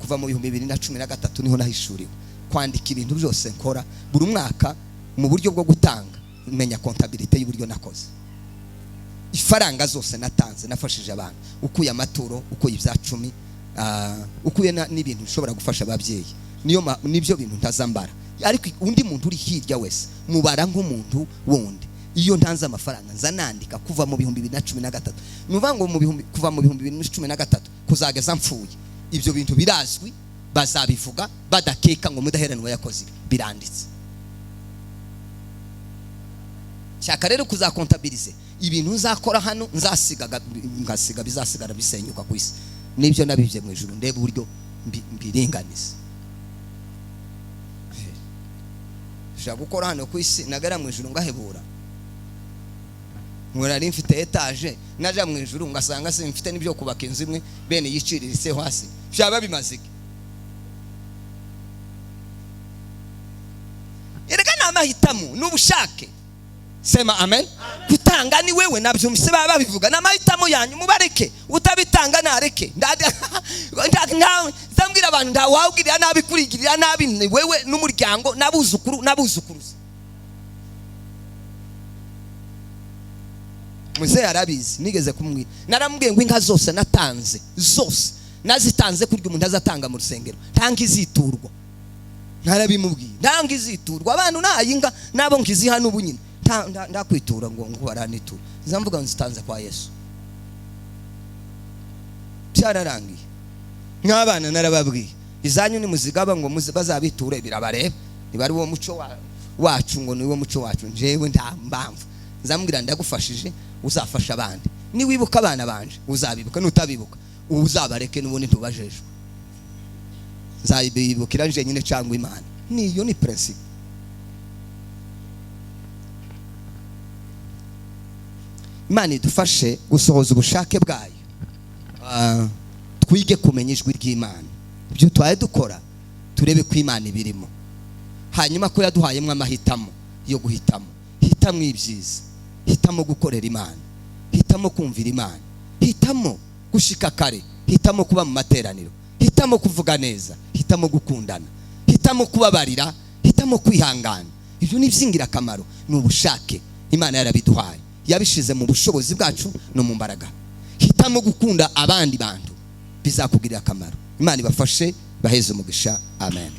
kuva mu 2013 niho nahishuriwe kwandika ibintu byose nkora buri mwaka mu buryo bwo gutanga, menya comptabilité y'uburyo nakoze, ifaranga zose natanze, nafashije abantu, ukuye amaturo, ukuye ibya 10, ukuye n'ibintu bishobora gufasha ababyeyi, niyo nibyo bintu ntazambara. Ariko undi muntu uri hirya wese mubara nk'umuntu wundi. Iyo ntanze amafaranga nza nandika kuva mu 2013, nuvuga ngo kuva mu 2013 kuzageza mfuye, ibyo bintu birazwi, bazabivuga badakeka ngo Mudaheranwa yakoze ibi, biranditse. Shaka rero kuzakontabilize ibintu nzakora hano, nzasiga ngasiga bizasigara bisenyuka ku isi, nibyo nabivye mu ijuru, ndebe uburyo mbiringaniza. Shaka gukora hano ku isi nagara mu ijuru ngahebura. Ngo nari mfite etaje, naja mu ijuru ngasanga simfite n'ibyo kubaka inzu imwe bene yiciriritse hasi, byaba bimaze iki? Erega ni amahitamo n'ubushake. Sema amen. Gutanga ni wewe, nabyumvise baba babivuga, ni amahitamo yanyu, mubareke. Utabitanga nareke. Ndambwira abantu, ntawawugirira nabi kurigirira nabi ni wewe n'umuryango n'abuzukuru n'abuzukuruza. Muzehe arabizi, nigeze kumubwira, naramubwiye ngo inka zose natanze, zose nazitanze kurya umuntu azatanga mu rusengero, nta iziturwa. Narabimubwiye, nta iziturwa. Abantu nayinga nabo nkiziha n'ubu nyine ndakwitura ngo ngo baranitura, nzamvuga ngo nzitanze kwa Yesu. Byararangiye. Nk'abana narababwiye, izanyu nimuzigaba ngo bazabiture birabareba, niba ari wo muco wacu, ngo ni wo muco wacu. Njyewe nta mpamvu nzamubwira ndagufashije, uzafasha abandi. Niwibuka abana banje uzabibuka, nutabibuka uzabareke n'ubundi ntubajejwe. Nzabibukira nje nyine cyangwa Imana. Niyo ni principe. Imana idufashe gusohoza ubushake bwayo. Twige kumenya ijwi ry'Imana. Ibyo twaye dukora turebe ko Imana ibirimo. Hanyuma ko yaduhayemo amahitamo yo guhitamo. Hitamo ibyiza, hitamo gukorera Imana, hitamo kumvira Imana, hitamo gushika kare, hitamo kuba mu materaniro, hitamo kuvuga neza, hitamo gukundana, hitamo kubabarira, hitamo kwihangana. Ibyo ni iby'ingirakamaro, ni ubushake Imana yarabiduhaye, yabishize mu bushobozi bwacu no mu mbaraga. Hitamo gukunda abandi bantu, bizakugirira akamaro. Imana ibafashe, baheze umugisha. Amen.